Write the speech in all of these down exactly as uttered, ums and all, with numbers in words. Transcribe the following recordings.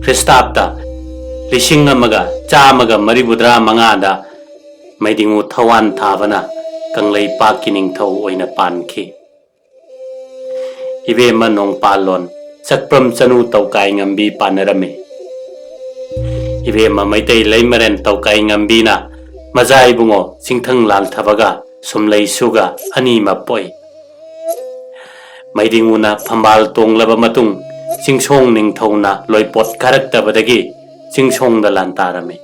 ꯈ꯭ꯔꯤꯁꯇꯥꯕꯇ ꯂꯤꯁꯤꯡ ꯑꯃꯒ ꯆꯥꯝꯃꯒ ꯃꯔꯤꯐꯨꯇꯔꯥ ꯃꯉꯥꯗ ꯃꯩꯗꯤꯉꯨ ꯊꯋꯥꯟ ꯊꯥꯕꯅ ꯀꯪꯂꯩꯄꯥꯛꯀꯤ ꯅꯤꯡꯊꯧ ꯑꯣꯏꯅ ꯄꯥꯟꯈꯤ꯫ ꯏꯕꯦꯝꯃ ꯅꯣꯡꯄꯥꯜꯂꯣꯟ ꯆꯛꯄ꯭ꯔꯝ ꯆꯅꯨ ꯇꯧꯀꯥꯏ ꯉꯝꯕꯤ ꯄꯥꯟꯅꯔꯝꯃꯤ꯫ ꯏꯕꯦꯝꯃ ꯃꯩꯇꯩ ꯂꯩꯃꯔꯦꯟ ꯇꯧꯀꯥꯏ ꯉꯝꯕꯤꯅ ꯃꯖꯥ ꯏꯕꯨꯡꯉꯣ ꯆꯤꯡꯊꯪ ꯂꯥꯟꯊꯕꯒ ꯁꯨꯝꯂꯩꯁꯨꯒ ꯑꯅꯤꯃꯛ ꯄꯣꯛꯏ꯫ ꯃꯩꯗꯤꯉꯨꯅ ꯐꯝꯕꯥꯜ ꯇꯣꯡꯂꯕ ꯃꯇꯨꯡ ꯆꯤꯡꯁꯣꯡ ꯅꯤꯡꯊꯧꯅ ꯂꯣꯏꯄꯣꯠ ꯀꯥꯔꯛꯇꯕꯗꯒꯤ ꯆꯤꯡꯁꯣꯡꯗ ꯂꯥꯟ ꯇꯥꯔꯝꯃꯤ꯫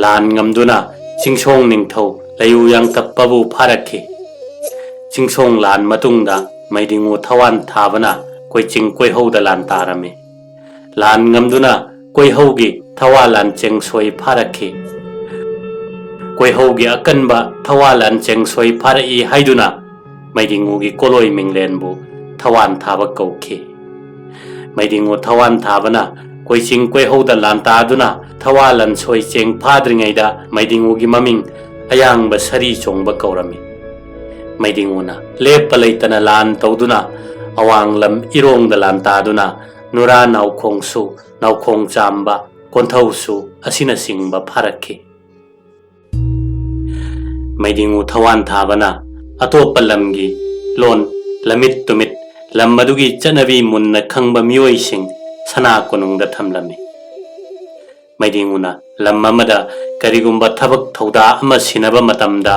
ꯂꯥꯟ ꯉꯝꯗꯨꯅ ꯆꯤꯡꯁꯣꯡ ꯅꯤꯡꯊꯧ ꯂꯩꯌꯨ ꯌꯥꯡꯇꯞꯄꯕꯨ ꯐꯥꯔꯛꯈꯤ꯫ ꯆꯤꯡꯁꯣꯡ ꯂꯥꯟ ꯃꯇꯨꯡꯗ ꯃꯩꯗꯤꯉꯨ ꯊꯋꯥꯟ ꯊꯥꯕꯅ ꯀꯣꯏꯆꯤꯡ ꯀꯣꯏꯍꯧꯗ ꯂꯥꯟ ꯇꯥꯔꯝꯃꯤ꯫ ꯂꯥꯟ ꯉꯝꯗꯨꯅ ꯀꯣꯏꯍꯧꯒꯤ ꯊꯋꯥ ꯂꯥꯟꯆꯦꯡ ꯁꯣꯏ ꯐꯥꯔꯛꯈꯤ꯫ ꯀꯣꯏꯍꯧꯒꯤ ꯑꯀꯟꯕ ꯊꯋꯥ ꯂꯥꯟꯆꯦꯡ ꯁꯣꯏ ꯐꯥꯔꯛꯏ ꯍꯥꯏꯗꯨꯅ ꯃꯩꯗꯤꯉꯨꯒꯤ ꯀꯣꯂꯣꯏ ꯃꯤꯡꯂꯦꯟꯕꯨ ꯊꯋꯥꯟ ꯊꯥꯕ ꯀꯧꯈꯤ꯫ ꯃꯩꯗꯤꯉꯨ ꯊꯋꯥꯟ ꯊꯥꯕꯅ ꯀꯣꯏꯆꯤꯡ ꯀꯣꯏꯍꯧꯗ ꯂꯥꯟ ꯇꯥꯗꯨꯅ ꯊꯋꯥ ꯂꯥꯟꯁꯣꯏ ꯆꯦꯡ ꯐꯥꯗ꯭ꯔꯤꯉꯩꯗ ꯃꯩꯗꯤꯉꯨꯒꯤ ꯃꯃꯤꯡ ꯑꯌꯥꯡꯕ ꯁꯔꯤ ꯆꯣꯡꯕ ꯀꯧꯔꯝꯃꯤ꯫ ꯃꯩꯗꯤꯉꯨꯅ ꯂꯦꯞꯄ ꯂꯩꯇꯅ ꯂꯥꯟ ꯇꯧꯗꯨꯅ ꯑꯋꯥꯡ ꯂꯝ ꯏꯔꯣꯡꯗ ꯂꯥꯟ ꯇꯥꯗꯨꯅ ꯅꯨꯔꯥ ꯅꯥꯎꯈꯣꯡꯁꯨ, ꯅꯥꯎꯈꯣꯡ ꯆꯥꯝꯕ, ꯀꯣꯟꯊꯧꯁꯨ ꯑꯁꯤꯅꯆꯤꯡꯕ ꯐꯥꯔꯛꯈꯤ꯫ ꯃꯩꯗꯤꯉꯨ ꯊꯋꯥꯟ ꯊꯥꯕꯅ ꯑꯇꯣꯞꯄ ꯂꯝꯒꯤ ꯂꯣꯟ, ꯂꯝꯃꯤꯠ ꯇꯨꯃꯤꯠ, ꯂꯝ ꯑꯗꯨꯒꯤ ꯆꯠꯅꯕꯤ ꯃꯨꯟꯅ ꯈꯪꯕ ꯃꯤꯑꯣꯏꯁꯤꯡ ꯁꯅꯥ ꯀꯣꯅꯨꯡꯗ ꯊꯝꯂꯝꯃꯤ꯫ ꯃꯩꯗꯤꯉꯨꯅ ꯂꯝ ꯑꯃꯗ ꯀꯔꯤꯒꯨꯝꯕ ꯊꯕꯛ ꯊꯧꯗꯥ ꯑꯃ ꯁꯤꯟꯅꯕ ꯃꯇꯝꯗ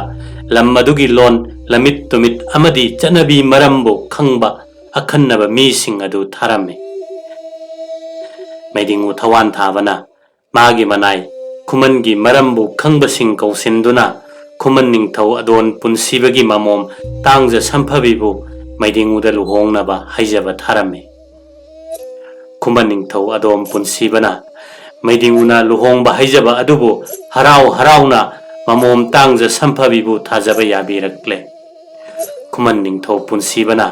ꯂꯝ ꯑꯗꯨꯒꯤ ꯂꯣꯟ, ꯂꯝꯃꯤꯠ ꯇꯨꯃꯤꯠ ꯑꯃꯗꯤ ꯆꯠꯅꯕꯤ ꯃꯔꯝꯕꯨ ꯈꯪꯕ ꯑꯈꯟꯅꯕ ꯃꯤꯁꯤꯡ ꯑꯗꯨ ꯊꯥꯔꯝꯃꯤ꯫ ꯃꯩꯗꯤꯉꯨ ꯊꯋꯥꯟ ꯊꯥꯕꯅ ꯃꯥꯒꯤ ꯃꯅꯥꯏ ꯈꯨꯃꯟꯒꯤ ꯃꯔꯝꯕꯨ ꯈꯪꯕꯁꯤꯡ ꯀꯧꯁꯤꯟꯗꯨꯅ ꯈꯨꯃꯟ ꯅꯤꯡꯊꯧ ꯑꯗꯣꯟ ꯄꯨꯟꯁꯤꯕꯒꯤ ꯃꯃꯣꯝ ꯇꯥꯡꯖ ꯁꯝꯐꯕꯤꯕꯨ ꯃꯩꯗꯤꯉꯨꯗ ꯂꯨꯍꯣꯡꯅꯕ ꯍꯥꯏꯖꯕ ꯊꯥꯔꯝꯃꯤ꯫ ꯈꯨꯃꯟ ꯅꯤꯡꯊꯧ ꯑꯗꯣꯝ ꯄꯨꯟꯁꯤꯕꯅ ꯃꯩꯗꯤꯉꯨꯅ ꯂꯨꯍꯣꯡꯕ ꯍꯥꯏꯖꯕ ꯑꯗꯨꯕꯨ ꯍꯔꯥꯎ ꯍꯔꯥꯎꯅ ꯃꯃꯣꯝ ꯇꯥꯡꯖ ꯁꯝꯐꯕꯤꯕꯨ ꯊꯥꯖꯕ ꯌꯥꯕꯤꯔꯛꯂꯦ꯫ ꯈꯨꯃꯟ ꯅꯤꯡꯊꯧ ꯄꯨꯟꯁꯤꯕꯅ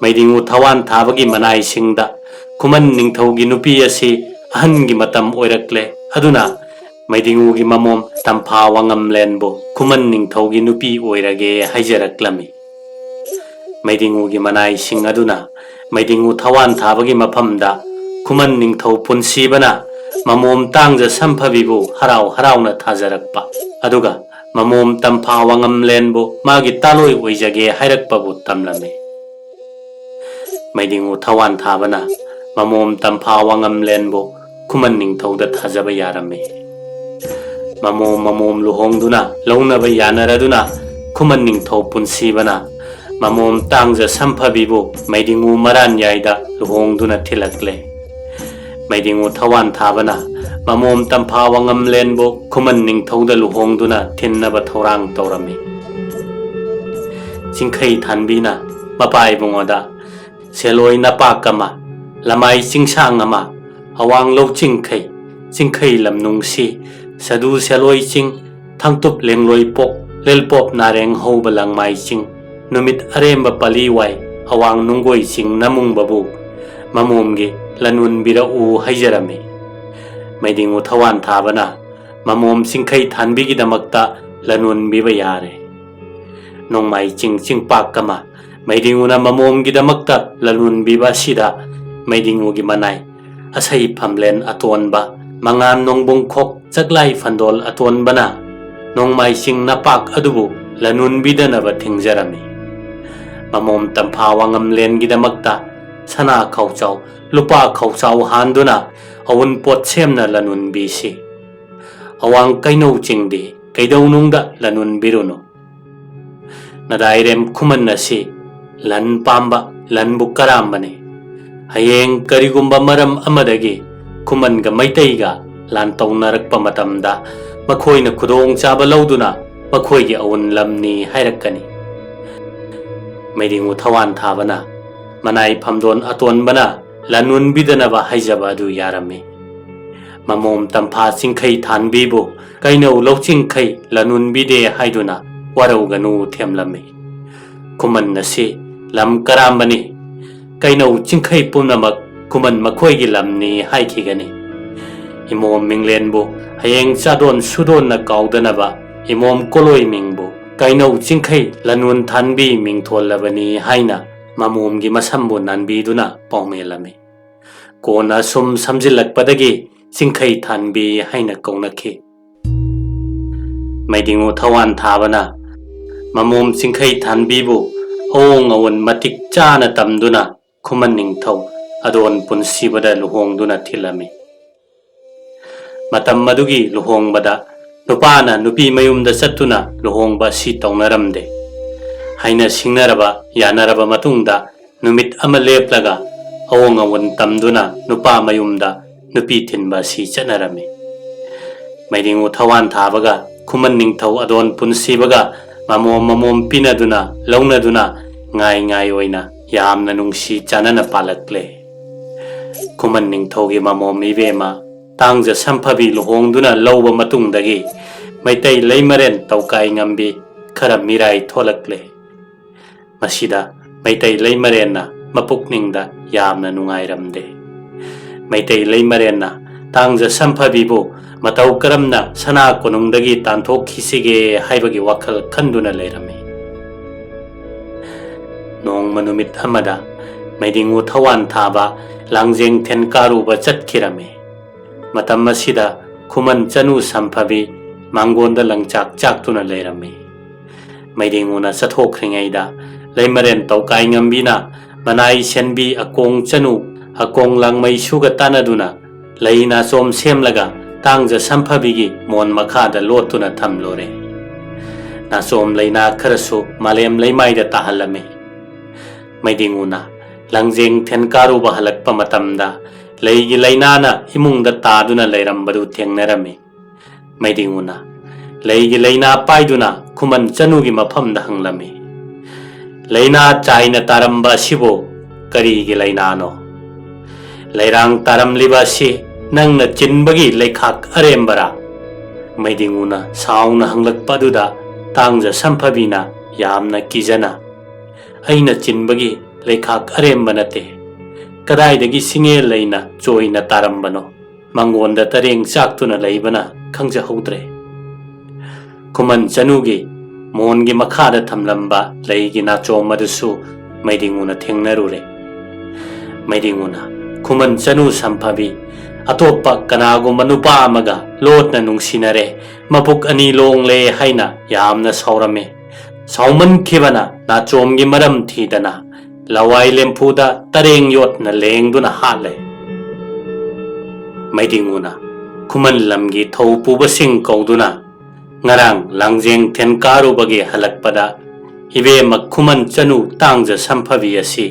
ꯃꯩꯗꯤꯉꯨ ꯊꯋꯥꯟ ꯊꯥꯕꯒꯤ ꯃꯅꯥꯏꯁꯤꯡꯗ ꯈꯨꯃꯟ ꯅꯤꯡꯊꯧꯒꯤ ꯅꯨꯄꯤ ꯑꯁꯤ ꯑꯍꯟꯒꯤ ꯃꯇꯝ ꯑꯣꯏꯔꯛꯂꯦ, ꯑꯗꯨꯅ ꯃꯩꯗꯤꯉꯨꯒꯤ ꯃꯃꯣꯝ ꯇꯝꯐꯥ ꯋꯥꯉꯝꯂꯦꯟꯕꯨ ꯈꯨꯃꯟ ꯅꯤꯡꯊꯧꯒꯤ ꯅꯨꯄꯤ ꯑꯣꯏꯔꯒꯦ ꯍꯥꯏꯖꯔꯛꯂꯝꯃꯤ꯫ ꯃꯩꯗꯤꯉꯨꯒꯤ ꯃꯅꯥꯏꯁꯤꯡ ꯑꯗꯨꯅ ꯃꯩꯗꯤꯉꯨ ꯊꯋꯥꯟ ꯊꯥꯕꯒꯤ ꯃꯐꯝꯗ ꯈꯨꯃꯟ ꯅꯤꯡꯊꯧ ꯄꯨꯟꯁꯤꯕꯅ ꯃꯃꯣꯝ ꯇꯥꯡꯖ ꯁꯝꯐꯕꯤꯕꯨ ꯍꯔꯥꯎ ꯍꯔꯥꯎꯅ ꯊꯥꯖꯔꯛꯄ, ꯑꯗꯨꯒ ꯃꯃꯣꯝ ꯇꯝꯐꯥ ꯋꯥꯉꯝꯂꯦꯟꯕꯨ ꯃꯥꯒꯤ ꯇꯥꯂꯣꯏ ꯑꯣꯏꯖꯒꯦ ꯍꯥꯏꯔꯛꯄꯕꯨ ꯇꯝꯂꯝꯃꯤ꯫ ꯃꯩꯗꯤꯡꯉꯨ ꯊꯋꯥꯟ ꯊꯥꯕꯅ ꯃꯃꯣꯝ ꯇꯝꯐꯥ ꯋꯥꯉꯝꯂꯦꯟꯕꯨ ꯈꯨꯃꯟ ꯅꯤꯡꯊꯧꯗ ꯊꯥꯖꯕ ꯌꯥꯔꯝꯃꯤ꯫ ꯃꯃꯣꯝ ꯃꯃꯣꯝ ꯂꯨꯍꯣꯡꯗꯨꯅ ꯂꯧꯅꯕ ꯌꯥꯅꯔꯗꯨꯅ ꯈꯨꯃꯟ ꯅꯤꯡꯊꯧ ꯄꯨꯟꯁꯤꯕꯅ ꯃꯃꯣꯝ ꯇꯥꯡꯖ ꯁꯝꯐꯕꯤꯕꯨ ꯃꯩꯗꯤꯡꯉꯨ ꯃꯔꯥꯟꯌꯥꯏꯗ ꯂꯨꯍꯣꯡꯗꯨꯅ ꯊꯤꯜꯂꯛꯂꯦ꯫ ꯃꯩꯗꯤꯡꯉꯨ ꯊꯋꯥꯟ ꯊꯥꯕꯅ ꯃꯃꯣꯝ ꯇꯝꯐꯥ ꯋꯥꯉꯝꯂꯦꯟꯕꯨ ꯈꯨꯃꯟ ꯅꯤꯡꯊꯧꯗ ꯂꯨꯍꯣꯡꯗꯨꯅ ꯊꯤꯟꯅꯕ ꯊꯧꯔꯥꯡ ꯇꯧꯔꯝꯃꯤ꯫ ꯆꯤꯡꯈꯩ ꯊꯥꯟꯕꯤꯅ ꯃꯄꯥ ꯏꯕꯨꯡꯉꯣꯗ ꯁꯦꯂꯣꯏ ꯅꯄꯥꯛ ꯑꯃ, ꯂꯃꯥꯏ ꯆꯤꯡꯁꯥꯡ ꯑꯃ, ꯑꯋꯥꯡ ꯂꯧ ꯆꯤꯡꯈꯩ, ꯆꯤꯡꯈꯩ ꯂꯝꯅꯨꯡꯁꯤ, ꯁꯗꯨ ꯁꯦꯂꯣꯏ ꯆꯤꯡ, ꯊꯥꯡꯇꯨꯞ ꯂꯦꯡꯂꯣꯏ ꯄꯣꯛ, ꯂꯦꯜꯄꯣꯞ ꯅꯥꯔꯦꯡ ꯍꯧꯕ ꯂꯪꯃꯥꯏ ꯆꯤꯡ, ꯅꯨꯃꯤꯠ ꯑꯔꯦꯝꯕ ꯄꯥꯂꯤ ꯋꯥꯏ, ꯑꯋꯥꯡ ꯅꯨꯡꯒꯣꯏ ꯆꯤꯡ ꯅꯃꯨꯡꯕꯕꯨ ꯃꯃꯣꯝꯒꯤ ꯂꯟ ꯎꯟꯕꯤꯔꯛꯎ ꯍꯥꯏꯖꯔꯝꯃꯤ꯫ ꯃꯩꯗꯤꯡꯉꯨ ꯊꯋꯥꯟ ꯊꯥꯕꯅ ꯃꯃꯣꯝ ꯆꯤꯡꯈꯩ ꯊꯥꯟꯕꯤꯒꯤꯗꯃꯛꯇ ꯂꯟ ꯎꯟꯕꯤꯕ ꯌꯥꯔꯦ꯫ ꯅꯣꯡꯃꯥꯏ ꯆꯤꯡ ꯆꯤꯡꯄꯥꯛ ꯑꯃ, ꯃꯩꯗꯤꯡꯉꯨꯅ ꯃꯃꯣꯝꯒꯤꯗꯃꯛꯇ ꯂꯟ ꯎꯟꯕꯤꯕ ꯑꯁꯤꯗ ꯃꯩꯗꯤꯡꯉꯨꯒꯤ ꯃꯅꯥꯏ ꯑꯁꯩ ꯐꯝꯂꯦꯟ ꯑꯇꯣꯟꯕ, ꯃꯉꯥꯟ ꯅꯣꯡꯕꯨꯡꯈꯣꯛ ꯆꯥꯛꯂꯥꯏ ꯐꯟꯗꯣꯜ ꯑꯇꯣꯟꯕꯅ ꯅꯣꯡꯃꯥꯏ ꯆꯤꯡ ꯅꯄꯥꯛ ꯑꯗꯨꯕꯨ ꯂꯟ ꯎꯟꯕꯤꯗꯅꯕ ꯊꯤꯡꯖꯔꯝꯃꯤ꯫ ꯃꯃꯣꯝ ꯇꯝꯐꯥ ꯋꯥꯉꯝꯂꯦꯟꯒꯤꯗꯃꯛꯇ ꯁꯅꯥ ꯈꯧꯆꯥꯎ, ꯂꯨꯄꯥ ꯈꯧꯆꯥꯎ ꯍꯥꯟꯗꯨꯅ ꯑꯎꯟꯄꯣꯠ ꯁꯦꯝꯅ ꯂꯟ ꯎꯟꯕꯤꯁꯤ꯫ ꯑꯋꯥꯡ ꯀꯩꯅꯧ ꯆꯤꯡꯗꯤ ꯀꯩꯗꯧꯅꯨꯡꯗ ꯂꯟ ꯎꯟꯕꯤꯔꯨꯅꯨ꯫ ꯅꯗꯥꯏꯔꯦꯝ ꯈꯨꯃꯟ ꯑꯁꯤ ꯂꯟ ꯄꯥꯝꯕ, ꯂꯟꯕꯨ ꯀꯔꯥꯝꯕꯅꯤ꯫ ꯍꯌꯦꯡ ꯀꯔꯤꯒꯨꯝꯕ ꯃꯔꯝ ꯑꯃꯗꯒꯤ ꯈꯨꯃꯟꯒ ꯃꯩꯇꯩꯒ ꯂꯥꯟ ꯇꯧꯅꯔꯛꯄ ꯃꯇꯝꯗ ꯃꯈꯣꯏꯅ ꯈꯨꯗꯣꯡꯆꯥꯕ ꯂꯧꯗꯨꯅ ꯃꯈꯣꯏꯒꯤ ꯑꯎꯟ ꯂꯝꯅꯤ ꯍꯥꯏꯔꯛꯀꯅꯤ꯫ ꯃꯩꯗꯤꯡꯉꯨ ꯊꯋꯥꯟ ꯊꯥꯕꯅ ꯃꯅꯥꯏ ꯐꯝꯗꯣꯟ ꯑꯇꯣꯟꯕꯅ ꯂꯟ ꯎꯟꯕꯤꯗꯅꯕ ꯍꯥꯏꯖꯕ ꯑꯗꯨ ꯌꯥꯔꯝꯃꯤ꯫ ꯃꯃꯣꯝ ꯇꯝꯐꯥ ꯆꯤꯡꯈꯩ ꯊꯥꯟꯕꯤꯕꯨ ꯀꯩꯅꯧ ꯂꯧꯆꯤꯡꯈꯩ ꯂꯟ ꯎꯟꯕꯤꯗꯦ ꯍꯥꯏꯗꯨꯅ ꯋꯥꯔꯧꯒꯅꯨ ꯊꯦꯝꯂꯝꯃꯤ꯫ ꯈꯨꯃꯟ ꯑꯁꯤ ꯂꯝ ꯀꯔꯥꯝꯕꯅꯤ꯫ ꯀꯩꯅꯧ ꯆꯤꯡꯈꯩ ꯄꯨꯝꯅꯃꯛ ꯈꯨꯃꯟ ꯃꯈꯣꯏꯒꯤ ꯂꯝꯅꯤ ꯍꯥꯏꯈꯤꯒꯅꯤ꯫ ꯏꯃꯣꯝ ꯃꯤꯡꯂꯦꯟꯕꯨ ꯍꯌꯦꯡ ꯆꯥꯗꯣꯟ ꯁꯨꯗꯣꯟꯅ ꯀꯥꯎꯗꯅꯕ ꯏꯃꯣꯝ ꯀꯣꯂꯣꯏ ꯃꯤꯡꯕꯨ ꯀꯩꯅꯧ ꯆꯤꯡꯈꯩ ꯂꯟ ꯎꯟ ꯊꯥꯟꯕꯤ ꯃꯤꯡꯊꯣꯜꯂꯕꯅꯤ ꯍꯥꯏꯅ ꯃꯃꯣꯝꯒꯤ ꯃꯁꯝꯕꯨ ꯅꯥꯟꯕꯤꯗꯨꯅ ꯄꯥꯎꯃꯦꯜꯂꯝꯃꯤ꯫ ꯀꯣꯟꯅ ꯑꯁꯨꯝ ꯁꯝꯖꯤꯜꯂꯛꯄꯗꯒꯤ ꯆꯤꯡꯈꯩ ꯊꯥꯟꯕꯤ ꯍꯥꯏꯅ ꯀꯧꯅꯈꯤ꯫ ꯃꯩꯗꯤꯡꯉꯨ ꯊꯋꯥꯟ ꯊꯥꯕꯅ ꯃꯃꯣꯝ ꯆꯤꯡꯈꯩ ꯊꯥꯟꯕꯤꯕꯨ ꯑꯑꯣꯡ ꯑꯋꯣꯟ ꯃꯇꯤꯛ ꯆꯥꯅ ꯇꯝꯗꯨꯅ ꯈꯨꯃꯟ ꯅꯤꯡꯊꯧ ꯑꯗꯣꯟ ꯄꯨꯟꯁꯤꯕꯗ ꯂꯨꯍꯣꯡꯗꯨꯅ ꯊꯤꯜꯂꯝꯃꯤ꯫ ꯃꯇꯝ ꯑꯗꯨꯒꯤ ꯂꯨꯍꯣꯡꯕꯗ ꯅꯨꯄꯥꯅ ꯅꯨꯄꯤ ꯃꯌꯨꯝꯗ ꯆꯠꯇꯨꯅ ꯂꯨꯍꯣꯡꯕ ꯑꯁꯤ ꯇꯧꯅꯔꯝꯗꯦ꯫ ꯍꯥꯏꯅ ꯁꯤꯡꯅꯔꯕ ꯌꯥꯅꯔꯕ ꯃꯇꯨꯡꯗ ꯅꯨꯃꯤꯠ ꯑꯃ ꯂꯦꯞꯂꯒ ꯑꯑꯣꯡ ꯑꯋꯣꯟ ꯇꯝꯗꯨꯅ ꯅꯨꯄꯥ ꯃꯌꯨꯝꯗ ꯅꯨꯄꯤ ꯊꯤꯟꯕ ꯑꯁꯤ ꯆꯠꯅꯔꯝꯃꯤ꯫ ꯃꯩꯗꯤꯡꯉꯨ ꯊꯋꯥꯟ ꯊꯥꯕꯒ ꯈꯨꯃꯟ ꯅꯤꯡꯊꯧ ꯑꯗꯣꯟ ꯄꯨꯟꯁꯤꯕꯒ ꯃꯃꯣꯝ ꯃꯃꯣꯝ ꯄꯤꯅꯗꯨꯅ ꯂꯧꯅꯗꯨꯅ ꯉꯥꯏ ꯉꯥꯏ ꯑꯣꯏꯅ ꯌꯥꯝꯅ ꯅꯨꯡꯁꯤ ꯆꯥꯟꯅꯅ ꯄꯥꯜꯂꯛꯂꯦ꯫ ꯈꯨꯃꯟ ꯅꯤꯡꯊꯧꯒꯤ ꯃꯃꯣꯝ ꯏꯕꯦꯝꯃ ꯇꯥꯡꯖ ꯁꯝꯐꯕꯤ ꯂꯨꯍꯣꯡꯗꯨꯅ ꯂꯧꯕ ꯃꯇꯨꯡꯗꯒꯤ ꯃꯩꯇꯩ ꯂꯩꯃꯔꯦꯟ ꯇꯧꯀꯥꯏ ꯉꯝꯕꯤ ꯈꯔ ꯃꯤꯔꯥꯏ ꯊꯣꯛꯂꯛꯂꯦ꯫ ꯃꯁꯤꯗ ꯃꯩꯇꯩ ꯂꯩꯃꯔꯦꯟꯅ ꯃꯄꯨꯛꯅꯤꯡꯗ ꯌꯥꯝꯅ ꯅꯨꯡꯉꯥꯏꯔꯝꯗꯦ꯫ ꯃꯩꯇꯩ ꯂꯩꯃꯔꯦꯟꯅ ꯇꯥꯡꯖ ꯁꯝꯐꯕꯤꯕꯨ ꯃꯇꯧ ꯀꯔꯝꯅ ꯁꯅꯥ ꯀꯣꯅꯨꯡꯗꯒꯤ ꯇꯥꯟꯊꯣꯛꯈꯤꯁꯤꯒꯦ ꯍꯥꯏꯕꯒꯤ ꯋꯥꯈꯜ ꯈꯟꯗꯨꯅ ꯂꯩꯔꯝꯃꯤ꯫ ꯅꯣꯡꯃ ꯅꯨꯃꯤꯠ ꯑꯃꯗ ꯃꯩꯗꯤꯡꯉꯨ ꯊꯋꯥꯟ ꯊꯥꯕ ꯂꯥꯡꯖꯦꯡ ꯊꯦꯟ ꯀꯥꯔꯨꯕ ꯆꯠꯈꯤꯔꯝꯃꯤ꯫ ꯃꯇꯝ ꯑꯁꯤꯗ ꯈꯨꯃꯟ ꯆꯅꯨ ꯁꯝꯐꯕꯤ ꯃꯥꯡꯒꯣꯟꯗ ꯂꯪꯆꯥꯛ ꯆꯥꯛꯇꯨꯅ ꯂꯩꯔꯝꯃꯤ꯫ ꯃꯩꯗꯤꯡꯉꯨꯅ ꯆꯠꯊꯣꯛꯈ꯭ꯔꯤꯉꯩꯗ ꯂꯩꯃꯔꯦꯟ ꯇꯧꯀꯥꯏ ꯉꯝꯕꯤꯅ ꯃꯅꯥꯏ ꯁꯦꯟꯕꯤ ꯑꯀꯣꯡ ꯆꯅꯨ ꯑꯀꯣꯡ ꯂꯥꯡꯃꯩꯁꯨꯒ ꯇꯥꯟꯅꯗꯨꯅ ꯂꯩ ꯅꯥꯆꯣꯝ ꯁꯦꯝꯂꯒ ꯇꯥꯡꯖ ꯁꯝꯐꯕꯤꯒꯤ ꯃꯣꯟ ꯃꯈꯥꯗ ꯂꯣꯠꯇꯨꯅ ꯊꯝꯂꯨꯔꯦ꯫ ꯅꯥꯆꯣꯝ ꯂꯩꯅꯥ ꯈꯔꯁꯨ ꯃꯥꯂꯦꯝ ꯂꯩꯃꯥꯏꯗ ꯇꯥꯍꯜꯂꯝꯃꯤ꯫ ꯃꯩꯗꯤꯡꯉꯨꯅ ꯂꯪꯖꯦꯡ ꯊꯦꯟꯀꯥꯔꯨꯕ ꯍꯜꯂꯛꯄ ꯃꯇꯝꯗ ꯂꯩꯒꯤ ꯂꯩꯅꯥꯅ ꯏꯃꯨꯡꯗ ꯇꯥꯗꯨꯅ ꯂꯩꯔꯝꯕꯗꯨ ꯊꯦꯡꯅꯔꯝꯃꯤ꯫ ꯃꯩꯗꯤꯡꯉꯨꯅ ꯂꯩꯒꯤ ꯂꯩꯅꯥ ꯄꯥꯏꯗꯨꯅ ꯈꯨꯃꯟ ꯆꯅꯨꯒꯤ ꯃꯐꯝꯗ ꯍꯪꯂꯝꯃꯤ, "ꯂꯩꯅꯥ ꯆꯥꯏꯅ ꯇꯥꯔꯝꯕ ꯑꯁꯤꯕꯨ ꯀꯔꯤꯒꯤ ꯂꯩꯅꯥꯅꯣ? ꯂꯩꯔꯥꯡ ꯇꯥꯔꯝꯂꯤꯕ ꯑꯁꯤ ꯅꯪꯅ ꯆꯤꯟꯕꯒꯤ ꯂꯩꯈꯥꯛ ꯑꯔꯦꯝꯕꯔꯥ?" ꯃꯩꯗꯤꯡꯉꯨꯅ ꯁꯥꯎꯅ ꯍꯪꯂꯛꯄ ꯑꯗꯨꯗ ꯇꯥꯡꯖ ꯁꯝꯐꯕꯤꯅ ꯌꯥꯝꯅ ꯀꯤꯖꯅ, "ꯑꯩꯅ ꯆꯤꯟꯕꯒꯤ ꯂꯩꯈꯥꯛ ꯑꯔꯦꯝꯕ ꯅꯠꯇꯦ꯫ ꯀꯗꯥꯏꯗꯒꯤ ꯁꯤꯡꯉꯦꯜ ꯂꯩꯅ ꯆꯣꯏꯅ ꯇꯥꯔꯝꯕꯅꯣ? ꯃꯉꯣꯟꯗ ꯇꯔꯦꯡ ꯆꯥꯛꯇꯨꯅ ꯂꯩꯕꯅ ꯈꯪꯖꯍꯧꯗ꯭ꯔꯦ꯫" ꯈꯨꯃꯟ ꯆꯅꯨꯒꯤ ꯃꯣꯟꯒꯤ ꯃꯈꯥꯗ ꯊꯝꯂꯝꯕ ꯂꯩꯒꯤ ꯅꯥꯆꯣꯝ ꯑꯗꯨꯁꯨ ꯃꯩꯗꯤꯡꯉꯨꯅ ꯊꯦꯡꯅꯔꯨꯔꯦ꯫ ꯃꯩꯗꯤꯡꯉꯨꯅ ꯈꯨꯃꯟ ꯆꯅꯨ ꯁꯝꯐꯕꯤ ꯑꯇꯣꯞꯄ ꯀꯅꯥꯒꯨꯝꯕ ꯅꯨꯄꯥ ꯑꯃꯒ ꯂꯣꯠꯅ ꯅꯨꯡꯁꯤꯅꯔꯦ, ꯃꯄꯨꯛ ꯑꯅꯤ ꯂꯣꯡꯂꯦ ꯍꯥꯏꯅ ꯌꯥꯝꯅ ꯁꯥꯎꯔꯝꯃꯤ꯫ ꯁꯥꯎꯃꯟꯈꯤꯕꯅ ꯅꯥꯆꯣꯝꯒꯤ ꯃꯔꯝ ꯊꯤꯗꯅ ꯂꯋꯥꯏ ꯂꯦꯝꯐꯨꯗ ꯇꯔꯦꯡ ꯌꯣꯠꯅ ꯂꯦꯡꯗꯨꯅ ꯍꯥꯠꯂꯦ꯫ ꯃꯩꯗꯤꯡꯉꯨꯅ ꯈꯨꯃꯟ ꯂꯝꯒꯤ ꯊꯧ ꯄꯨꯕꯁꯤꯡ ꯀꯧꯗꯨꯅ ꯉꯔꯥꯡ ꯂꯥꯡꯖꯦꯡ ꯊꯦꯟ ꯀꯥꯔꯨꯕꯒꯤ ꯍꯜꯂꯛꯄꯗ ꯏꯕꯦꯝꯃ ꯈꯨꯃꯟ ꯆꯅꯨ ꯇꯥꯡꯖ ꯁꯝꯐꯕꯤ ꯑꯁꯤ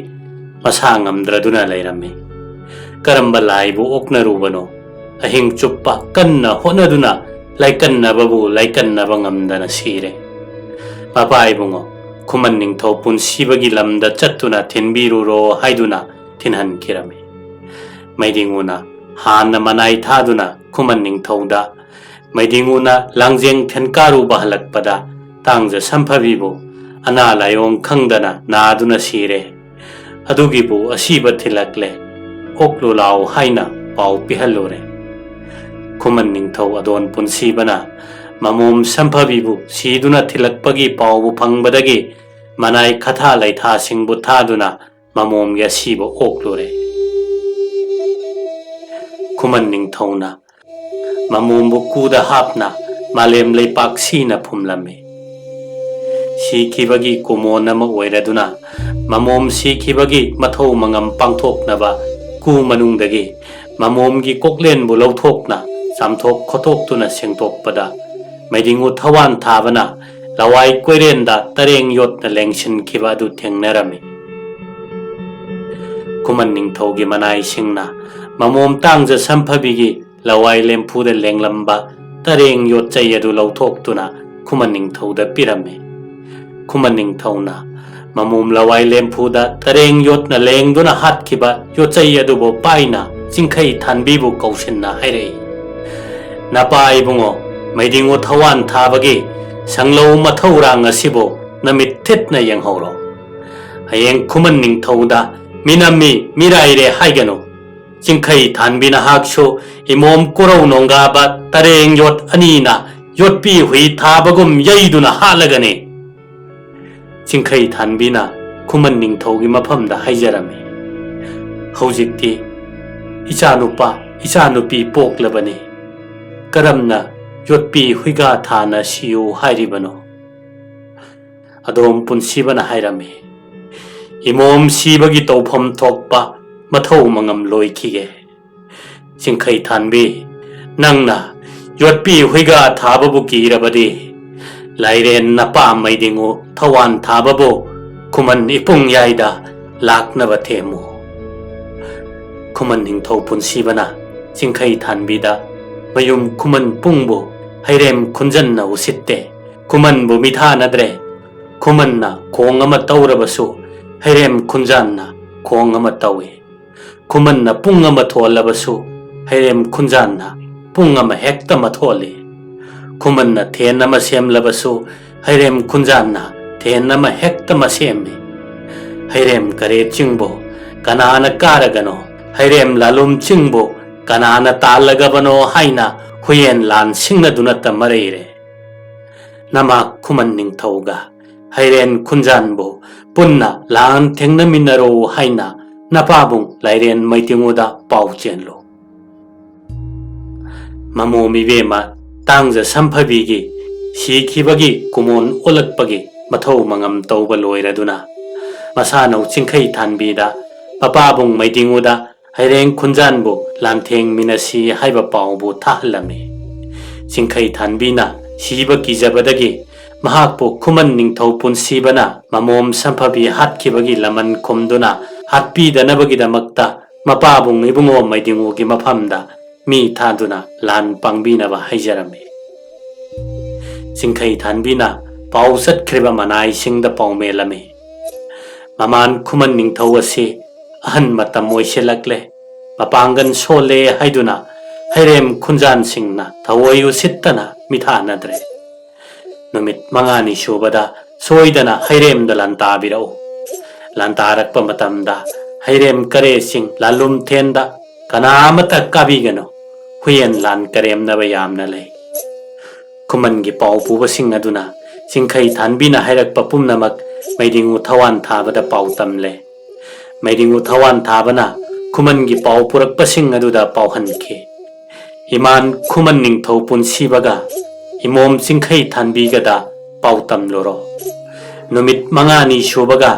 ꯃꯁꯥ ꯉꯝꯗ꯭ꯔꯗꯨꯅ ꯂꯩꯔꯝꯃꯤ꯫ ꯀꯔꯝꯕ ꯂꯥꯏꯕꯨ ꯑꯣꯛꯅꯔꯨꯕꯅꯣ? ꯑꯍꯤꯡ ꯆꯨꯞꯄ ꯀꯟꯅ ꯍꯣꯠꯅꯗꯨꯅ ꯂꯥꯏꯀꯟꯅꯕꯕꯨ ꯂꯥꯏꯀꯟꯅꯕ ꯉꯝꯗꯅ ꯁꯤꯔꯦ꯫ ꯃꯄꯥ ꯏꯕꯨꯡꯉꯣ, ꯈꯨꯃꯟ ꯅꯤꯡꯊꯧ ꯄꯨꯟꯁꯤꯕꯒꯤ ꯂꯝꯗ ꯆꯠꯇꯨꯅ ꯊꯤꯟꯕꯤꯔꯨꯔꯣ ꯍꯥꯏꯗꯨꯅ ꯊꯤꯟꯍꯟꯈꯤꯔꯝꯃꯤ꯫ ꯃꯩꯗꯤꯡꯉꯨꯅ ꯍꯥꯟꯅ ꯃꯅꯥꯏ ꯊꯥꯗꯨꯅ ꯈꯨꯃꯟ ꯅꯤꯡꯊꯧꯗ ꯃꯩꯗꯤꯡꯉꯨꯅ ꯂꯥꯡꯖꯦꯡ ꯊꯦꯟꯀꯥꯔꯨꯕ ꯍꯜꯂꯛꯄꯗ ꯇꯥꯡꯖ ꯁꯝꯐꯕꯤꯕꯨ ꯑꯅꯥ ꯂꯥꯏꯑꯣꯡ ꯈꯪꯗꯅ ꯅꯥꯗꯨꯅ ꯁꯤꯔꯦ꯫ ꯑꯗꯨꯒꯤꯕꯨ ꯑꯁꯤꯕ ꯊꯤꯜꯂꯛꯂꯦ꯫ ꯑꯣꯛꯂꯨ ꯂꯥꯎ ꯍꯥꯏꯅ ꯄꯥꯎ ꯄꯤꯍꯜꯂꯨꯔꯦ꯫ ꯈꯨꯃꯟ ꯅꯤꯡꯊꯧ ꯑꯗꯣꯟ ꯄꯨꯟꯁꯤꯕꯅ ꯃꯃꯣꯝ ꯁꯝꯐꯕꯤꯕꯨ ꯁꯤꯗꯨꯅ ꯊꯤꯜꯂꯛꯄꯒꯤ ꯄꯥꯎꯕꯨ ꯐꯪꯕꯗꯒꯤ ꯃꯅꯥꯏ ꯈꯊꯥ ꯂꯩꯊꯥꯁꯤꯡꯕꯨ ꯊꯥꯗꯨꯅ ꯃꯃꯣꯝꯒꯤ ꯑꯁꯤꯕ ꯑꯣꯛꯂꯨꯔꯦ꯫ ꯈꯨꯃꯟ ꯅꯤꯡꯊꯧꯅ ꯃꯃꯣꯝꯕꯨ ꯀꯨꯗ ꯍꯥꯞꯅ ꯃꯥꯂꯦꯝ ꯂꯩꯄꯥꯛ ꯁꯤꯅ ꯐꯨꯝꯂꯝꯃꯤ꯫ ꯁꯤꯈꯤꯕꯒꯤ ꯀꯨꯃꯣꯟ ꯑꯃ ꯑꯣꯏꯔꯗꯨꯅ ꯃꯃꯣꯝ ꯁꯤꯈꯤꯕꯒꯤ ꯃꯊꯧ ꯃꯉꯝ ꯄꯥꯡꯊꯣꯛꯅꯕ ꯀꯨ ꯃꯅꯨꯡꯗꯒꯤ ꯃꯃꯣꯝꯒꯤ ꯀꯣꯛꯂꯦꯟꯕꯨ ꯂꯧꯊꯣꯛꯅ ꯆꯥꯝꯊꯣꯛ ꯈꯣꯠꯇꯣꯛꯇꯨꯅ ꯁꯦꯡꯗꯣꯛꯄꯗ ꯃꯩꯗꯤꯡꯉꯨ ꯊꯋꯥꯟ ꯊꯥꯕꯅ ꯂꯋꯥꯏ ꯀꯣꯏꯔꯦꯟꯗ ꯇꯔꯦꯡ ꯌꯣꯠꯅ ꯂꯦꯡꯁꯤꯟꯈꯤꯕ ꯑꯗꯨ ꯊꯦꯡꯅꯔꯝꯃꯤ꯫ ꯈꯨꯃꯟ ꯅꯤꯡꯊꯧꯒꯤ ꯃꯅꯥꯏꯁꯤꯡꯅ ꯃꯃꯣꯝ ꯇꯥꯡꯖ ꯁꯝꯐꯕꯤꯒꯤ ꯂꯋꯥꯏ ꯂꯦꯝꯐꯨꯗ ꯂꯦꯡꯂꯝꯕ ꯇꯔꯦꯡ ꯌꯣꯠꯆꯩ ꯑꯗꯨ ꯂꯧꯊꯣꯛꯇꯨꯅ ꯈꯨꯃꯟ ꯅꯤꯡꯊꯧꯗ ꯄꯤꯔꯝꯃꯤ꯫ ꯈꯨꯃꯟ ꯅꯤꯡꯊꯧꯅ ꯃꯃꯣꯝ ꯂꯋꯥꯏ ꯂꯦꯝꯐꯨꯗ ꯇꯔꯦꯡ ꯌꯣꯠꯅ ꯂꯦꯡꯗꯨꯅ ꯍꯥꯠꯈꯤꯕ ꯌꯣꯠꯆꯩ ꯑꯗꯨꯕꯨ ꯄꯥꯏꯅ ꯆꯤꯡꯈꯩ ꯊꯥꯟꯕꯤꯕꯨ ꯀꯧꯁꯤꯟꯅ ꯍꯥꯏꯔꯛꯏ, "ꯅꯄꯥ ꯏꯕꯨꯡꯉꯣ, ꯃꯩꯗꯤꯡꯉꯨ ꯊꯋꯥꯟ ꯊꯥꯕꯒꯤ ꯁꯪꯂꯧ ꯃꯊꯧꯔꯥꯡ ꯑꯁꯤꯕꯨ ꯅꯃꯤꯠ ꯊꯤꯠꯅ ꯌꯦꯡꯍꯧꯔꯣ꯫ ꯍꯌꯦꯡ ꯈꯨꯃꯟ ꯅꯤꯡꯊꯧꯗ ꯃꯤꯅꯝꯃꯤ ꯃꯤꯔꯥꯏꯔꯦ ꯍꯥꯏꯒꯅꯨ꯫ ꯆꯤꯡꯈꯩ ꯊꯥꯟꯕꯤ ꯅꯍꯥꯛꯁꯨ ꯏꯃꯣꯝ ꯀꯣꯔꯧ ꯅꯣꯡꯒꯥꯕ ꯇꯔꯦꯡ ꯌꯣꯠ ꯑꯅꯤꯅ ꯌꯣꯠꯄꯤ ꯍꯨꯏ ꯊꯥꯕꯒꯨꯝ ꯌꯩꯗꯨꯅ ꯍꯥꯠꯂꯒꯅꯤ꯫" ꯆꯤꯡꯈꯩ ꯊꯥꯟꯕꯤꯅ ꯈꯨꯃꯟ ꯅꯤꯡꯊꯧꯒꯤ ꯃꯐꯝꯗ ꯍꯥꯏꯖꯔꯝꯃꯤ꯫ ꯍꯧꯖꯤꯛꯇꯤ ꯏꯆꯥꯅꯨꯄꯥ, ꯏꯆꯥꯅꯨꯄꯤ ꯄꯣꯛꯂꯕꯅꯤ꯫ ꯀꯔꯝꯅ ꯌꯣꯠꯄꯤ ꯍꯨꯏꯒꯥ ꯊꯥꯅ ꯁꯤꯌꯨ ꯍꯥꯏꯔꯤꯕꯅꯣ?" ꯑꯗꯣꯝ ꯄꯨꯟꯁꯤꯕꯅ ꯍꯥꯏꯔꯝꯃꯤ, "ꯏꯃꯣꯝ ꯁꯤꯕꯒꯤ ꯇꯧꯐꯝ ꯊꯣꯛꯄ ꯃꯊꯧ ꯃꯉꯝ ꯂꯣꯏꯈꯤꯒꯦ꯫ ꯆꯤꯡꯈꯩ ꯊꯥꯟꯕꯤ, ꯅꯪꯅ ꯌꯣꯠꯄꯤ ꯍꯨꯏꯒꯥ ꯊꯥꯕꯕꯨ ꯀꯤꯔꯕꯗꯤ, ꯂꯥꯏꯔꯦꯟ ꯅꯄꯥ ꯃꯩꯗꯤꯡꯉꯨ ꯊꯋꯥꯟ ꯊꯥꯕꯕꯨ ꯈꯨꯃꯟ ꯏꯄꯨꯡ ꯌꯥꯏꯗ ꯂꯥꯛꯅꯕ ꯊꯦꯝꯃꯨ꯫" ꯈꯨꯃꯟ ꯅꯤꯡꯊꯧ ꯄꯨꯟꯁꯤꯕꯅ ꯆꯤꯡꯈꯩ ꯊꯥꯟꯕꯤꯗ ꯃꯌꯨꯝ ꯈꯨꯃꯟ ꯄꯨꯡꯕꯨ ꯍꯩꯔꯦꯝ ꯈꯨꯟꯖꯟꯅ ꯎꯁꯤꯠꯇꯦ꯫ ꯈꯨꯃꯟꯕꯨ ꯃꯤꯊꯥꯅꯗ꯭ꯔꯦ꯫ ꯈꯨꯃꯟꯅ ꯈꯣꯡ ꯑꯃ ꯇꯧꯔꯕꯁꯨ ꯍꯩꯔꯦꯝ ꯈꯨꯟꯖꯥꯟꯅ ꯈꯣꯡ ꯑꯃ ꯇꯧꯏ꯫ ꯈꯨꯃꯟꯅ ꯄꯨꯡ ꯑꯃ ꯊꯣꯜꯂꯕꯁꯨ ꯍꯩꯔꯦꯝ ꯈꯨꯟꯖꯥꯟꯅ ꯄꯨꯡ ꯑꯃ ꯍꯦꯛꯇ ꯃꯊꯣꯜꯂꯤ꯫ ꯈꯨꯃꯟꯅ ꯊꯦꯟ ꯑꯃ ꯁꯦꯝꯂꯕꯁꯨ ꯍꯩꯔꯦꯝ ꯈꯨꯟꯖꯥꯟꯅ ꯊꯦꯟ ꯑꯃ ꯍꯦꯛꯇ ꯃꯁꯦꯝꯃꯤ꯫ ꯍꯩꯔꯦꯝ ꯀꯔꯦ ꯆꯤꯡꯕꯨ ꯀꯅꯥꯅ ꯀꯥꯔꯒꯅꯣ, ꯍꯩꯔꯦꯝ ꯂꯥꯂꯨꯝ ꯆꯤꯡꯕꯨ ꯀꯅꯥꯅ ꯇꯥꯜꯂꯒꯕꯅꯣ ꯍꯥꯏꯅ ꯍꯨꯌꯦꯟ ꯂꯥꯟ ꯁꯤꯡꯅꯗꯨꯅꯇ ꯃꯔꯩꯔꯦ꯫ ꯅꯃꯥ ꯈꯨꯃꯟ ꯅꯤꯡꯊꯧꯒ ꯍꯩꯔꯦꯟ ꯈꯨꯟꯖꯥꯟꯕꯨ ꯄꯨꯟꯅ ꯂꯥꯟ ꯊꯦꯡꯅꯃꯤꯟꯅꯔꯣ ꯍꯥꯏꯅ ꯅꯄꯥꯕꯨꯡ ꯂꯥꯏꯔꯦꯟ ꯃꯩꯇꯤꯡꯉꯨꯗ ꯄꯥꯎ ꯆꯦꯜꯂꯨ꯫ ꯃꯃꯣꯝ ꯏꯕꯦꯝꯃ ꯇꯥꯡꯖ ꯁꯝꯐꯕꯤꯒꯤ ꯁꯤꯈꯤꯕꯒꯤ ꯀꯨꯃꯣꯟ ꯑꯣꯜꯂꯛꯄꯒꯤ ꯃꯊꯧ ꯃꯉꯝ ꯇꯧꯕ ꯂꯣꯏꯔꯗꯨꯅ, ꯃꯁꯥꯅꯧ ꯆꯤꯡꯈꯩ ꯊꯥꯟꯕꯤꯗ ꯃꯄꯥꯕꯨꯡ ꯃꯩꯗꯤꯡꯉꯨꯗ ꯍꯩꯔꯦꯡ ꯈꯨꯟꯖꯥꯟꯕꯨ ꯂꯥꯟꯊꯦꯡꯃꯤꯟꯅꯁꯤ ꯍꯥꯏꯕ ꯄꯥꯎꯕꯨ ꯊꯥꯍꯜꯂꯝꯃꯤ꯫ ꯆꯤꯡꯈꯩ ꯊꯥꯟꯕꯤꯅ ꯁꯤꯕ ꯀꯤꯖꯕꯗꯒꯤ ꯃꯍꯥꯛꯄꯨ ꯈꯨꯃꯟ ꯅꯤꯡꯊꯧ ꯄꯨꯟꯁꯤꯕꯅ ꯃꯃꯣꯝ ꯁꯝꯐꯕꯤ ꯍꯥꯠꯈꯤꯕꯒꯤ ꯂꯃꯟ ꯈꯨꯝꯗꯨꯅ ꯍꯥꯠꯄꯤꯗꯅꯕꯒꯤꯗꯃꯛꯇ ꯃꯄꯥꯕꯨꯡ ꯏꯕꯨꯡꯉꯣ ꯃꯩꯗꯤꯡꯉꯨꯒꯤ ꯃꯐꯝꯗ ꯃꯤ ꯊꯥꯗꯨꯅ ꯂꯥꯟ ꯄꯥꯡꯕꯤꯅꯕ ꯍꯥꯏꯖꯔꯝꯃꯤ꯫ ꯆꯤꯡꯈꯩ ꯊꯥꯟꯕꯤꯅ ꯄꯥꯎ ꯆꯠꯈ꯭ꯔꯤꯕ ꯃꯅꯥꯏꯁꯤꯡꯗ ꯄꯥꯎꯃꯦꯜꯂꯝꯃꯤ꯫ ꯃꯃꯥꯟ ꯈꯨꯃꯟ ꯅꯤꯡꯊꯧ ꯑꯁꯤ ꯑꯍꯟ ꯃꯇꯝ ꯑꯣꯏꯁꯤꯜꯂꯛꯂꯦ꯫ ꯃꯄꯥꯡꯒꯜ ꯁꯣꯜꯂꯦ ꯍꯥꯏꯗꯨꯅ ꯍꯩꯔꯦꯝ ꯈꯨꯟꯖꯥꯟꯁꯤꯡꯅ ꯊꯑꯣꯏ ꯎꯁꯤꯠꯇꯅ ꯃꯤꯊꯥꯅꯗ꯭ꯔꯦ꯫ ꯅꯨꯃꯤꯠ ꯃꯉꯥꯅꯤ ꯁꯨꯕꯗ ꯁꯣꯏꯗꯅ ꯍꯩꯔꯦꯝꯗ ꯂꯥꯟꯇꯥꯕꯤꯔꯛꯎ꯫ ꯂꯥꯟꯇꯥꯔꯛꯄ ꯃꯇꯝꯗ ꯍꯩꯔꯦꯝ ꯀꯔꯦꯁꯤꯡ ꯂꯥꯂꯨꯝꯊꯦꯟꯗ ꯀꯅꯥ ꯑꯃꯠꯇ ꯀꯥꯕꯤꯒꯅꯨ꯫ ꯍꯨꯌꯦꯟ ꯂꯥꯟ ꯀꯔꯦꯝꯅꯕ ꯌꯥꯝꯅ ꯂꯩ꯫ ꯈꯨꯃꯟꯒꯤ ꯄꯥꯎ ꯄꯨꯕꯁꯤꯡ ꯑꯗꯨꯅ ꯆꯤꯡꯈꯩ ꯊꯥꯟꯕꯤꯅ ꯍꯥꯏꯔꯛꯄ ꯄꯨꯝꯅꯃꯛ ꯃꯩꯗꯤꯡꯉꯨ ꯊꯋꯥꯟ ꯊꯥꯕꯗ ꯄꯥꯎ ꯇꯝꯂꯦ꯫ ꯃꯩꯗꯤꯡꯉꯨ ꯊꯋꯥꯟ ꯊꯥꯕꯅ ꯈꯨꯃꯟꯒꯤ ꯄꯥꯎ ꯄꯨꯔꯛꯄꯁꯤꯡ ꯑꯗꯨꯗ ꯄꯥꯎꯍꯟꯈꯤ꯫ ꯏꯃꯥꯟ ꯈꯨꯃꯟ ꯅꯤꯡꯊꯧ ꯄꯨꯟꯁꯤꯕꯒ ꯏꯃꯣꯝ ꯆꯤꯡꯈꯩ ꯊꯥꯟꯕꯤꯒꯗ ꯄꯥꯎ ꯇꯝꯂꯨꯔꯣ꯫ ꯅꯨꯃꯤꯠ ꯃꯉꯥꯅꯤ ꯁꯨꯕꯒ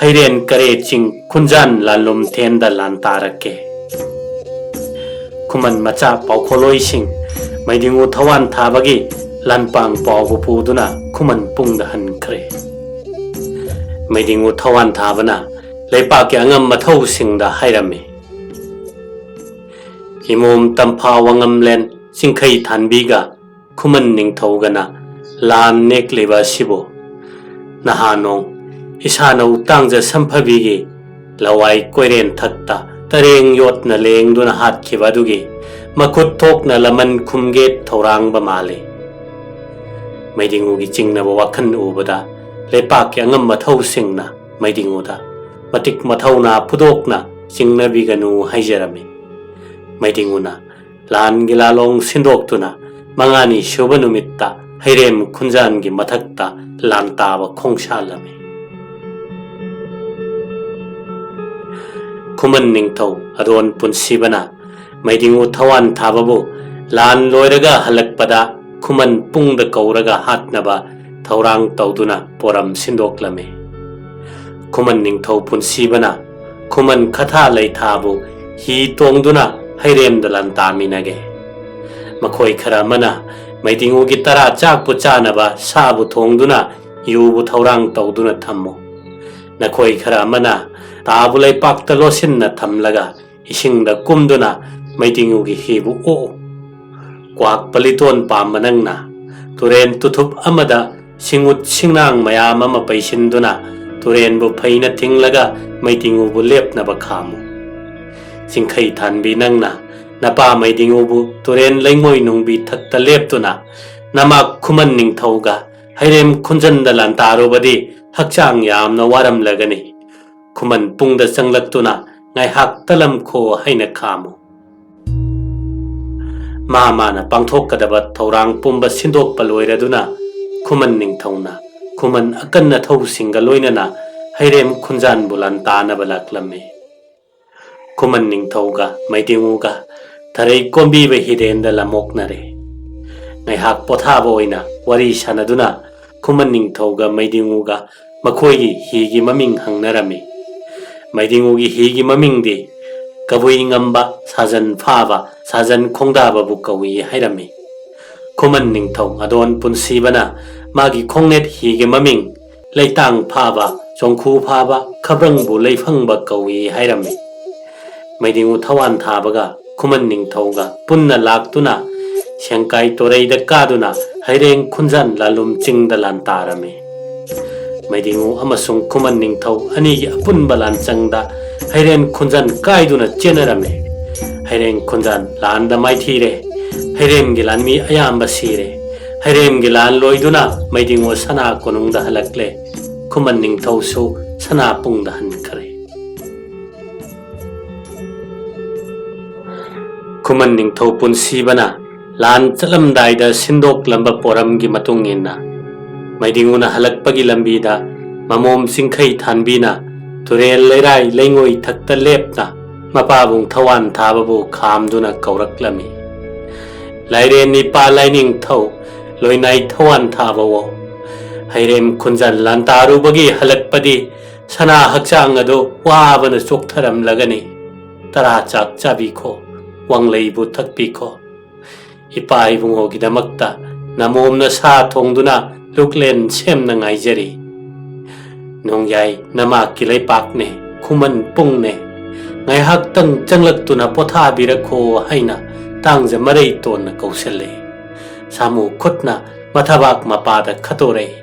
ꯍꯩꯔꯦꯟ ꯀꯔꯦ ꯆꯤꯡ ꯈꯨꯟꯖꯥꯟ ꯂꯥꯜꯂꯨꯝ ꯊꯦꯟꯗ ꯂꯥꯟ ꯇꯥꯔꯛꯀꯦ꯫ ꯈꯨꯃꯟ ꯃꯆꯥ ꯄꯥꯎꯈꯣꯜꯂꯣꯏꯁꯤꯡ ꯃꯩꯗꯤꯡꯉꯨ ꯊꯋꯥꯟ ꯊꯥꯕꯒꯤ ꯂꯥꯟꯄꯥꯡ ꯄꯥꯎꯕ ꯄꯨꯗꯨꯅ ꯈꯨꯃꯟ ꯄꯨꯡꯗ ꯍꯟꯈ꯭ꯔꯦ꯫ ꯃꯩꯗꯤꯡꯉꯨ ꯊꯋꯥꯟ ꯊꯥꯕꯅ ꯂꯩꯄꯥꯛꯀꯤ ꯑꯉꯝ ꯑꯊꯧꯁꯤꯡꯗ ꯍꯥꯏꯔꯝꯃꯤ, ꯏꯃꯣꯝ ꯇꯝꯐꯥ ꯋꯥꯉꯝꯂꯦꯟ ꯆꯤꯡꯈꯩ ꯊꯥꯟꯕꯤꯒ ꯈꯨꯃꯟ ꯅꯤꯡꯊꯧꯒꯅ ꯂꯥꯟ ꯅꯦꯛꯂꯤꯕ ꯑꯁꯤꯕꯨ ꯅꯍꯥꯟ ꯅꯣꯡ ꯏꯁꯥꯅꯧ ꯇꯥꯡꯖ ꯁꯝꯐꯕꯤꯒꯤ ꯂꯋꯥꯏ ꯀꯣꯏꯔꯦꯟ ꯊꯛꯇ ꯇꯔꯦꯡ ꯌꯣꯠꯅ ꯂꯦꯡꯗꯨꯅ ꯍꯥꯠꯈꯤꯕ ꯑꯗꯨꯒꯤ ꯃꯈꯨꯠ ꯊꯣꯛꯅ ꯂꯃꯟ ꯈꯨꯝꯒꯦ ꯊꯧꯔꯥꯡꯕ ꯃꯥꯜꯂꯤ꯫ ꯃꯩꯗꯤꯡꯉꯨꯒꯤ ꯆꯤꯡꯅꯕ ꯋꯥꯈꯜ ꯎꯕꯗ ꯂꯩꯄꯥꯛꯀꯤ ꯑꯉꯝ ꯑꯊꯧꯁꯤꯡꯅ ꯃꯩꯗꯤꯡꯉꯨꯗ ꯃꯇꯤꯛ ꯃꯊꯧꯅꯥ ꯐꯨꯗꯣꯛꯅ ꯆꯤꯡꯅꯕꯤꯒꯅꯨ ꯍꯥꯏꯖꯔꯝꯃꯤ꯫ ꯃꯩꯗꯤꯡꯉꯨꯅ ꯂꯥꯟꯒꯤ ꯂꯥꯂꯣꯡ ꯁꯤꯟꯗꯣꯛꯇꯨꯅ ꯃꯉꯥꯅꯤ ꯁꯨꯕ ꯅꯨꯃꯤꯠꯇ ꯍꯩꯔꯦꯝ ꯈꯨꯟꯖꯥꯟꯒꯤ ꯃꯊꯛꯇ ꯂꯥꯟ ꯇꯥꯕ ꯈꯣꯡꯁꯥꯜꯂꯝꯃꯤ꯫ ꯈꯨꯃꯟ ꯅꯤꯡꯊꯧ ꯑꯗꯣꯟ ꯄꯨꯟꯁꯤꯕꯅ ꯃꯩꯗꯤꯡꯉꯨ ꯊꯋꯥꯟ ꯊꯥꯕꯕꯨ ꯂꯥꯟ ꯂꯣꯏꯔꯒ ꯍꯜꯂꯛꯄꯗ ꯈꯨꯃꯟ ꯄꯨꯡꯗ ꯀꯧꯔꯒ ꯍꯥꯠꯅꯕ ꯊꯧꯔꯥꯡ ꯇꯧꯗꯨꯅ ꯄꯣꯔꯝ ꯁꯤꯟꯗꯣꯛꯂꯝꯃꯤ꯫ ꯈꯨꯃꯟ ꯅꯤꯡꯊꯧ ꯄꯨꯟꯁꯤꯕꯅ ꯈꯨꯃꯟ ꯈꯊꯥ ꯂꯩꯊꯥꯕꯨ ꯍꯤ ꯇꯣꯡꯗꯨꯅ ꯍꯩꯔꯦꯝꯗ ꯂꯥꯟꯇꯥꯃꯤꯟꯅꯒꯦ꯫ ꯃꯈꯣꯏ ꯈꯔ ꯑꯃꯅ ꯃꯩꯗꯤꯡꯉꯨꯒꯤ ꯇꯔꯥ ꯆꯥꯛꯄꯨ ꯆꯥꯅꯕ ꯁꯥꯕꯨ ꯊꯣꯡꯗꯨꯅ ꯌꯨꯕꯨ ꯊꯧꯔꯥꯡ ꯇꯧꯗꯨꯅ ꯊꯝꯃꯨ꯫ ꯅꯈꯣꯏ ꯈꯔ ꯑꯃꯅ ꯇꯥꯕꯨ ꯂꯩꯄꯥꯛꯇ ꯂꯣꯠꯁꯤꯟꯅ ꯊꯝꯂꯒ ꯏꯁꯤꯡꯗ ꯀꯨꯝꯗꯨꯅ ꯃꯩꯗꯤꯡꯉꯨꯒꯤ ꯍꯤꯕꯨ ꯑꯣꯛꯎ꯫ ꯀ꯭ꯋꯥꯛꯄ ꯂꯤꯇꯣꯟ ꯄꯥꯝꯕ ꯅꯪꯅ ꯇꯨꯔꯦꯟ ꯇꯨꯊꯨꯞ ꯑꯃꯗ ꯁꯤꯡꯎꯠ ꯁꯤꯡꯅꯥꯡ ꯃꯌꯥꯝ ꯑꯃ ꯄꯩꯁꯤꯟꯗꯨꯅ ꯇꯨꯔꯦꯟꯕꯨ ꯐꯩꯅ ꯊꯤꯡꯂꯒ ꯃꯩꯗꯤꯡꯉꯨꯕꯨ ꯂꯦꯞꯅꯕ ꯈꯥꯝꯃꯨ꯫ ꯆꯤꯡꯈꯩ ꯊꯥꯟꯕꯤ ꯅꯪꯅ ꯅꯄꯥ ꯃꯩꯗꯤꯡꯉꯨꯕꯨ ꯇꯨꯔꯦꯟ ꯂꯩꯉꯣꯏ ꯅꯨꯡꯕꯤ ꯊꯛꯇ ꯂꯦꯞꯇꯨꯅ ꯅꯃꯥꯛ ꯈꯨꯃꯟ ꯅꯤꯡꯊꯧꯒ ꯍꯩꯔꯦꯝ ꯈꯨꯟꯖꯟꯗ ꯂꯥꯟꯇꯥꯔꯨꯕꯗꯤ ꯍꯛꯆꯥꯡ ꯌꯥꯝꯅ ꯋꯥꯔꯝꯂꯒꯅꯤ꯫ ꯈꯨꯃꯟ ꯄꯨꯡꯗ ꯆꯪꯂꯛꯇꯨꯅ ꯉꯥꯏꯍꯥꯛ ꯇꯂꯝꯈꯣ ꯍꯥꯏꯅ ꯈꯥꯝꯃꯨ꯫ ꯃꯥ ꯃꯥꯅ ꯄꯥꯡꯊꯣꯛꯀꯗꯕ ꯊꯧꯔꯥꯡ ꯄꯨꯝꯕ ꯁꯤꯟꯗꯣꯛꯄ ꯂꯣꯏꯔꯗꯨꯅ ꯈꯨꯃꯟ ꯅꯤꯡꯊꯧꯅ ꯈꯨꯃꯟ ꯑꯀꯟ ꯑꯊꯧꯁꯤꯡꯒ ꯂꯣꯏꯅꯅ ꯍꯩꯔꯦꯝ ꯈꯨꯟꯖꯥꯟꯕꯨ ꯂꯥꯟꯇꯥꯅꯕ ꯂꯥꯛꯂꯝꯃꯤ꯫ ꯈꯨꯃꯟ ꯅꯤꯡꯊꯧꯒ ꯃꯩꯗꯤꯡꯉꯨꯒ ꯊꯔꯩ ꯀꯣꯝꯕꯤꯕ ꯍꯤꯔꯦꯟꯗ ꯂꯝꯃꯣꯛꯅꯔꯦ꯫ ꯉꯥꯏꯍꯥꯛ ꯄꯣꯊꯥꯕ ꯑꯣꯏꯅ ꯋꯥꯔꯤ ꯁꯥꯟꯅꯗꯨꯅ ꯈꯨꯃꯟ ꯅꯤꯡꯊꯧꯒ ꯃꯩꯗꯤꯡꯉꯨꯒ ꯃꯈꯣꯏꯒꯤ ꯍꯤꯒꯤ ꯃꯃꯤꯡ ꯍꯪꯅꯔꯝꯃꯤ꯫ ꯃꯩꯗꯤꯡꯉꯨꯒꯤ ꯍꯤꯒꯤ ꯃꯃꯤꯡꯗꯤ ꯀꯕꯨꯏ ꯉꯝꯕ, ꯁꯥꯖꯟ ꯐꯥꯕ, ꯁꯥꯖꯟ ꯈꯣꯡꯗꯥꯕꯕꯨ ꯀꯧꯏ ꯍꯥꯏꯔꯝꯃꯤ꯫ ꯈꯨꯃꯟ ꯅꯤꯡꯊꯧ ꯑꯗꯣꯟ ꯄꯨꯟꯁꯤꯕꯅ ꯃꯥꯒꯤ ꯈꯣꯡꯅꯦꯠ ꯍꯤꯒꯤ ꯃꯃꯤꯡ ꯂꯩꯇꯥꯡ ꯐꯥꯕ, ꯆꯣꯡꯈꯨ ꯐꯥꯕ, ꯈꯕ꯭ꯔꯪꯕꯨ ꯂꯩꯐꯪꯕ ꯀꯧꯏ ꯍꯥꯏꯔꯝꯃꯤ꯫ ꯃꯩꯗꯤꯡꯉꯨ ꯊꯋꯥꯟ ꯊꯥꯕꯒ ꯈꯨꯃꯟ ꯅꯤꯡꯊꯧꯒ ꯄꯨꯟꯅ ꯂꯥꯛꯇꯨꯅ ꯁꯦꯡꯀꯥꯏ ꯇꯣꯔꯩꯗ ꯀꯥꯗꯨꯅ ꯍꯩꯔꯦꯡ ꯈꯨꯟꯖꯥꯟ ꯂꯥꯂꯨꯝ ꯆꯤꯡꯗ ꯂꯥꯟꯇꯥꯔꯝꯃꯤ꯫ ꯃꯩꯗꯤꯡꯉꯨ ꯑꯃꯁꯨꯡ ꯈꯨꯃꯟ ꯅꯤꯡꯊꯧ ꯑꯅꯤꯒꯤ ꯑꯄꯨꯟꯕ ꯂꯥꯟꯆꯪꯗ ꯍꯩꯔꯦꯟ ꯈꯨꯟꯖꯥꯟ ꯀꯥꯏꯗꯨꯅ ꯆꯦꯟꯅꯔꯝꯃꯤ꯫ ꯍꯩꯔꯦꯟ ꯈꯨꯟꯖꯥꯟ ꯂꯥꯟꯗ ꯃꯥꯏꯊꯤꯔꯦ꯫ ꯍꯩꯔꯦꯟꯒꯤ ꯂꯥꯟꯃꯤ ꯑꯌꯥꯝꯕ ꯁꯤꯔꯦ꯫ ꯍꯩꯔꯦꯟꯒꯤ ꯂꯥꯟ ꯂꯣꯏꯗꯨꯅ ꯃꯩꯗꯤꯡꯉꯨ ꯁꯅꯥ ꯀꯣꯅꯨꯡꯗ ꯍꯜꯂꯛꯂꯦ꯫ ꯈꯨꯃꯟ ꯅꯤꯡꯊꯧꯁꯨ ꯁꯅꯥ ꯄꯨꯡꯗ ꯍꯟꯈ꯭ꯔꯦ꯫ ꯈꯨꯃꯟ ꯅꯤꯡꯊꯧ ꯄꯨꯟꯁꯤꯕꯅ ꯂꯥꯟ ꯆꯠꯂꯝꯗꯥꯏꯗ ꯁꯤꯟꯗꯣꯛꯂꯝꯕ ꯄꯣꯔꯝꯒꯤ ꯃꯇꯨꯡ ꯏꯟꯅ ꯃꯩꯗꯤꯡꯉꯨꯅ ꯍꯜꯂꯛꯄꯒꯤ ꯂꯝꯕꯤꯗ ꯃꯃꯣꯝ ꯆꯤꯡꯈꯩ ꯊꯥꯟꯕꯤꯅ ꯇꯨꯔꯦꯜ ꯂꯩꯔꯥꯏ ꯂꯩꯉꯣꯏ ꯊꯛꯇ ꯂꯦꯞꯅ ꯃꯄꯥꯕꯨꯡ ꯊꯋꯥꯟ ꯊꯥꯕꯕꯨ ꯈꯥꯝꯗꯨꯅ ꯀꯧꯔꯛꯂꯝꯃꯤ꯫ "ꯂꯥꯏꯔꯦꯟ ꯏꯄꯥ ꯂꯥꯏꯅꯤꯡꯊꯧ, ꯂꯣꯏꯅꯥꯏ ꯊꯋꯥꯟ ꯊꯥꯕꯋꯣ, ꯍꯩꯔꯦꯝ ꯈꯨꯟꯖꯟ ꯂꯥꯟꯇꯥꯔꯨꯕꯒꯤ ꯍꯜꯂꯛꯄꯗꯤ ꯁꯅꯥ ꯍꯛꯆꯥꯡ ꯑꯗꯨ ꯋꯥꯕꯅ ꯆꯣꯛꯊꯔꯝꯂꯒꯅꯤ꯫ ꯇꯔꯥ ꯆꯥꯛ ꯆꯥꯕꯤꯈꯣ, ꯋꯥꯡꯂꯩꯕꯨ ꯊꯛꯄꯤꯈꯣ꯫ ꯏꯄꯥ ꯏꯕꯨꯡꯉꯣꯒꯤꯗꯃꯛꯇ ꯅꯃꯣꯝꯅ ꯁꯥ ꯊꯣꯡꯗꯨꯅ ꯂꯨꯛꯂꯦꯟ ꯁꯦꯝꯅ ꯉꯥꯏꯖꯔꯤ꯫ ꯅꯣꯡꯌꯥꯏ ꯅꯃꯥꯛꯀꯤ ꯂꯩꯄꯥꯛꯅꯦ, ꯈꯨꯃꯟ ꯄꯨꯡꯅꯦ, ꯉꯥꯏꯍꯥꯛꯇꯪ ꯆꯪꯂꯛꯇꯨꯅ ꯄꯣꯊꯥꯕꯤꯔꯈꯣ" ꯍꯥꯏꯅ ꯇꯥꯡꯖ ꯃꯔꯩ ꯇꯣꯟꯅ ꯀꯧꯁꯤꯜꯂꯦ꯫ ꯁꯥꯃꯨ ꯈꯨꯠꯅ ꯃꯊꯕꯥꯛ ꯃꯄꯥꯗ ꯈꯠꯇꯣꯔꯛꯏ꯫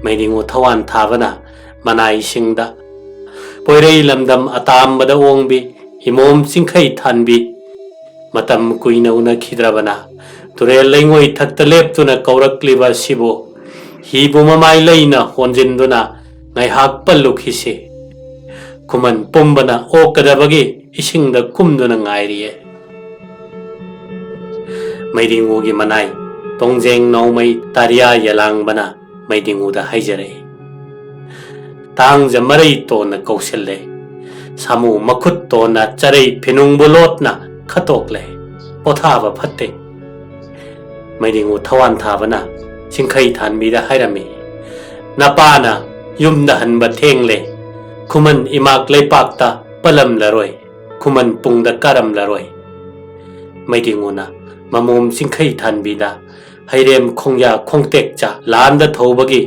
ꯃꯩꯗꯤꯡꯉꯨ ꯊꯋꯥꯟ ꯊꯥꯕꯅ ꯃꯅꯥꯏꯁꯤꯡꯗ ꯄꯣꯏꯔꯩ ꯂꯝꯗꯝ ꯑꯇꯥꯝꯕꯗ ꯑꯣꯡꯕꯤ ꯏꯃꯣꯝ ꯆꯤꯡꯈꯩ ꯊꯥꯟꯕꯤ ꯃꯇꯝ ꯀꯨꯏꯅ ꯎꯅꯈꯤꯗ꯭ꯔꯕꯅ ꯇꯨꯔꯦꯜ ꯂꯩꯉꯣꯏ ꯊꯛꯇ ꯂꯦꯞꯇꯨꯅ ꯀꯧꯔꯛꯂꯤꯕ ꯑꯁꯤꯕꯨ ꯍꯤꯕꯨ ꯃꯃꯥꯏ ꯂꯩꯅ ꯍꯣꯟꯖꯤꯟꯗꯨꯅ ꯉꯥꯏꯍꯥꯛ ꯄꯜꯂꯨꯈꯤꯁꯤ꯫ ꯈꯨꯃꯟ ꯄꯨꯝꯕꯅ ꯑꯣꯛꯀꯗꯕꯒꯤ ꯏꯁꯤꯡꯗ ꯀꯨꯝꯗꯨꯅ ꯉꯥꯏꯔꯤꯌꯦ꯫ ꯃꯩꯗꯤꯡꯉꯨꯒꯤ ꯃꯅꯥꯏ ꯇꯣꯡꯖꯦꯡ ꯅꯥꯎꯃꯩ ꯇꯥꯔꯤꯌꯥ ꯌꯦꯂꯥꯡꯕꯅ ꯃꯩꯗꯤꯡꯉꯨꯗ ꯍꯥꯏꯖꯔꯛꯏ꯫ ꯇꯥꯡꯖ ꯃꯔꯩ ꯇꯣꯟꯅ ꯀꯧꯁꯤꯜꯂꯦ꯫ ꯁꯥꯃꯨ ꯃꯈꯨꯠ ꯇꯣꯟꯅ ꯆꯔꯩ ꯐꯤꯅꯨꯡꯕꯨ ꯂꯣꯠꯅ ꯈꯠꯇꯣꯛꯂꯦ꯫ ꯄꯣꯊꯥꯕ ꯐꯠꯇꯦ꯫ ꯃꯩꯗꯤꯡꯉꯨ ꯊꯋꯥꯟ ꯊꯥꯕꯅ ꯆꯤꯡꯈꯩ ꯊꯥꯟꯕꯤꯗ ꯍꯥꯏꯔꯝꯃꯤ, "ꯅꯄꯥꯅ ꯌꯨꯝꯗ ꯍꯟꯕ ꯊꯦꯡꯂꯦ꯫ ꯈꯨꯃꯟ ꯏꯃꯥꯛ ꯂꯩꯄꯥꯛꯇ ꯄꯜꯂꯝꯂꯔꯣꯏ꯫ ꯈꯨꯃꯟ ꯄꯨꯡꯗ ꯀꯥꯔꯝꯂꯔꯣꯏ꯫" ꯃꯩꯗꯤꯡꯉꯨꯅ ꯃꯃꯣꯝ ꯆꯤꯡꯈꯩ ꯊꯥꯟꯕꯤꯗ ꯍꯩꯔꯦꯝ ꯈꯣꯡꯌꯥ ꯈꯣꯡꯇꯦꯛꯆ ꯂꯥꯟꯗ ꯊꯧꯕꯒꯤ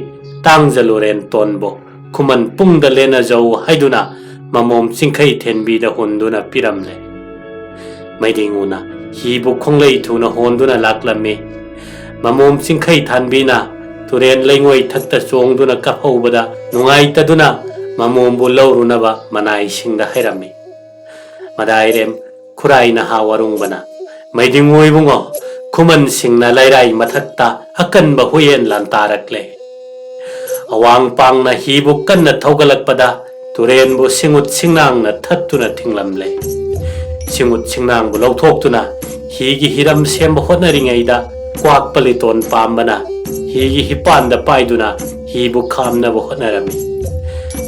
ꯇꯥꯡꯖꯂꯨꯔꯦꯟ ꯇꯣꯟꯕꯨ ꯈꯨꯃꯟ ꯄꯨꯡꯗ ꯂꯦꯟꯅꯖꯧ ꯍꯥꯏꯗꯨꯅ ꯃꯃꯣꯝ ꯆꯤꯡꯈꯩ ꯊꯦꯟꯕꯤꯗ ꯍꯨꯟꯗꯨꯅ ꯄꯤꯔꯝꯂꯦ꯫ ꯃꯩꯗꯤꯡꯉꯨꯅ ꯍꯤꯕꯨ ꯈꯣꯡꯂꯩ ꯊꯨꯅ ꯍꯣꯟꯗꯨꯅ ꯂꯥꯛꯂꯝꯃꯤ꯫ ꯃꯃꯣꯝ ꯆꯤꯡꯈꯩ ꯊꯥꯟꯕꯤꯅ ꯇꯨꯔꯦꯟ ꯂꯩꯉꯣꯏ ꯊꯛꯇ ꯆꯣꯡꯗꯨꯅ ꯀꯥꯞꯍꯧꯕꯗ ꯅꯨꯡꯉꯥꯏꯇꯗꯨꯅ ꯃꯃꯣꯝꯕꯨ ꯂꯧꯔꯨꯅꯕ ꯃꯅꯥꯏꯁꯤꯡꯗ ꯍꯥꯏꯔꯝꯃꯤ꯫ ꯃꯗꯥꯏꯔꯦꯝ ꯈꯨꯔꯥꯏ ꯅꯍꯥ ꯋꯥꯔꯨꯡꯕꯅ, "ꯃꯩꯗꯤꯡꯉꯨ ꯏꯕꯨꯡꯉꯣ, ꯈꯨꯃꯟꯁꯤꯡꯅ ꯂꯩꯔꯥꯏ ꯃꯊꯛꯇ ꯑꯀꯟꯕ ꯍꯨꯏꯌꯦꯟ ꯂꯥꯟꯇꯥꯔꯛꯂꯦ꯫" ꯑꯋꯥꯡ ꯄꯥꯡꯅ ꯍꯤꯕꯨ ꯀꯟꯅ ꯊꯧꯒꯠꯂꯛꯄꯗ ꯇꯨꯔꯦꯟꯕꯨ ꯁꯤꯡꯎꯠ ꯁꯤꯡꯅꯥꯡꯅ ꯊꯠꯇꯨꯅ ꯊꯤꯡꯂꯝꯂꯦ꯫ ꯁꯤꯡꯎꯠ ꯁꯤꯡꯅꯥꯡꯕꯨ ꯂꯧꯊꯣꯛꯇꯨꯅ ꯍꯤꯒꯤ ꯍꯤꯔꯝ ꯁꯦꯝꯕ ꯍꯣꯠꯅꯔꯤꯉꯩꯗ ꯀ꯭ꯋꯥꯛꯄ ꯂꯤꯇꯣꯟ ꯄꯥꯝꯕꯅ ꯍꯤꯒꯤ ꯍꯤꯄꯥꯟꯗ ꯄꯥꯏꯗꯨꯅ ꯍꯤꯕꯨ ꯈꯥꯝꯅꯕ ꯍꯣꯠꯅꯔꯝꯃꯤ꯫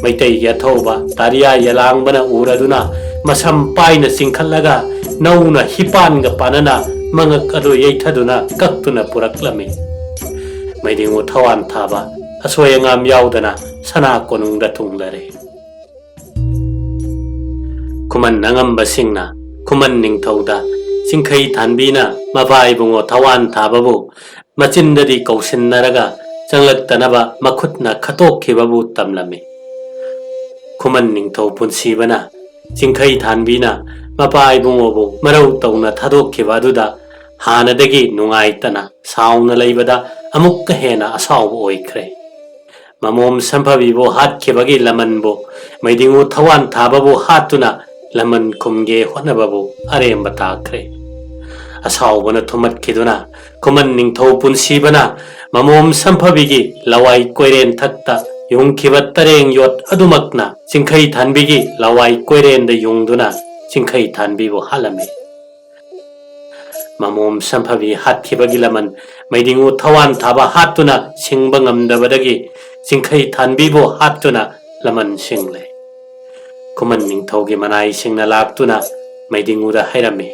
ꯃꯩꯇꯩꯒꯤ ꯑꯊꯧꯕ ꯇꯥꯔꯤꯌꯥ ꯌꯦꯂꯥꯡꯕꯅ ꯎꯔꯗꯨꯅ ꯃꯁꯝ ꯄꯥꯏꯅ ꯆꯤꯡꯈꯠꯂꯒ ꯅꯧꯅ ꯍꯤꯄꯥꯟꯒ ꯄꯥꯅꯅ ꯃꯉꯛ ꯑꯗꯨ ꯌꯩꯊꯗꯨꯅ ꯀꯛꯇꯨꯅ ꯄꯨꯔꯛꯂꯝꯃꯤ꯫ ꯃꯩꯗꯤꯡꯉꯨ ꯊꯋꯥꯟ ꯊꯥꯕ ꯑꯁꯣꯏ ꯑꯉꯥꯝ ꯌꯥꯎꯗꯅ ꯁꯅꯥ ꯀꯣꯅꯨꯡꯗ ꯊꯨꯡꯂꯔꯦ꯫ ꯈꯨꯃꯟ ꯑꯉꯝꯕꯁꯤꯡꯅ ꯈꯨꯃꯟ ꯅꯤꯡꯊꯧꯗ ꯆꯤꯡꯈꯩ ꯊꯥꯟꯕꯤꯅ ꯃꯄꯥ ꯏꯕꯨꯡꯉꯣ ꯊꯋꯥꯟ ꯊꯥꯕꯕꯨ ꯃꯆꯤꯟꯗꯗꯤ ꯀꯧꯁꯤꯟꯅꯔꯒ ꯆꯪꯂꯛꯇꯅꯕ ꯃꯈꯨꯠꯅ ꯈꯠꯇꯣꯛꯈꯤꯕꯕꯨ ꯇꯝꯂꯝꯃꯤ꯫ ꯈꯨꯃꯟ ꯅꯤꯡꯊꯧ ꯄꯨꯟꯁꯤꯕꯅ ꯆꯤꯡꯈꯩ ꯊꯥꯟꯕꯤꯅ ꯃꯄꯥ ꯏꯕꯨꯡꯉꯣꯕꯨ ꯃꯔꯧ ꯇꯧꯅ ꯊꯥꯗꯣꯛꯈꯤꯕ ꯑꯗꯨꯗ ꯍꯥꯟꯅꯗꯒꯤ ꯅꯨꯡꯉꯥꯏꯇꯅ ꯁꯥꯎꯅ ꯂꯩꯕꯗ ꯑꯃꯨꯛꯀ ꯍꯦꯟꯅ ꯑꯁꯥꯎꯕ ꯑꯣꯏꯈ꯭ꯔꯦ꯫ ꯃꯃꯣꯝ ꯁꯝꯐꯕꯤꯕꯨ ꯍꯥꯠꯈꯤꯕꯒꯤ ꯂꯃꯟꯕꯨ, ꯃꯩꯗꯤꯡꯉꯨ ꯊꯋꯥꯟ ꯊꯥꯕꯕꯨ ꯍꯥꯠꯇꯨꯅ ꯂꯃꯟ ꯈꯨꯝꯒꯦ ꯍꯣꯠꯅꯕꯕꯨ ꯑꯔꯦꯝꯕ ꯇꯥꯈ꯭ꯔꯦ꯫ ꯑꯁꯥꯎꯕꯅ ꯊꯨꯝꯃꯠꯈꯤꯗꯨꯅ ꯈꯨꯃꯟ ꯅꯤꯡꯊꯧ ꯄꯨꯟꯁꯤꯕꯅ ꯃꯃꯣꯝ ꯁꯝꯐꯕꯤꯒꯤ ꯂꯋꯥꯏ ꯀꯣꯏꯔꯦꯟ ꯊꯛꯇ ꯌꯨꯡꯈꯤꯕ ꯇꯔꯦꯡ ꯌꯣꯠ ꯑꯗꯨꯃꯛꯅ ꯆꯤꯡꯈꯩ ꯊꯥꯟꯕꯤꯒꯤ ꯂꯋꯥꯏ ꯀꯣꯏꯔꯦꯟꯗ ꯌꯨꯡꯗꯨꯅ ꯆꯤꯡꯈꯩ ꯊꯥꯟꯕꯤꯕꯨ ꯍꯥꯠꯂꯝꯃꯤ꯫ ꯃꯃꯣꯝ ꯁꯝꯐꯕꯤ ꯍꯥꯠꯈꯤꯕꯒꯤ ꯂꯃꯟ ꯃꯩꯗꯤꯡꯉꯨ ꯊꯋꯥꯟ ꯊꯥꯕ ꯍꯥꯠꯇꯨꯅ ꯁꯤꯡꯕ ꯉꯝꯗꯕꯗꯒꯤ ꯆꯤꯡꯈꯩ ꯊꯥꯟꯕꯤꯕꯨ ꯍꯥꯠꯇꯨꯅ ꯂꯃꯟ ꯁꯤꯡꯂꯦ꯫ ꯈꯨꯃꯟ ꯅꯤꯡꯊꯧꯒꯤ ꯃꯅꯥꯏꯁꯤꯡꯅ ꯂꯥꯛꯇꯨꯅ ꯃꯩꯗꯤꯡꯉꯨꯗ ꯍꯥꯏꯔꯝꯃꯤ,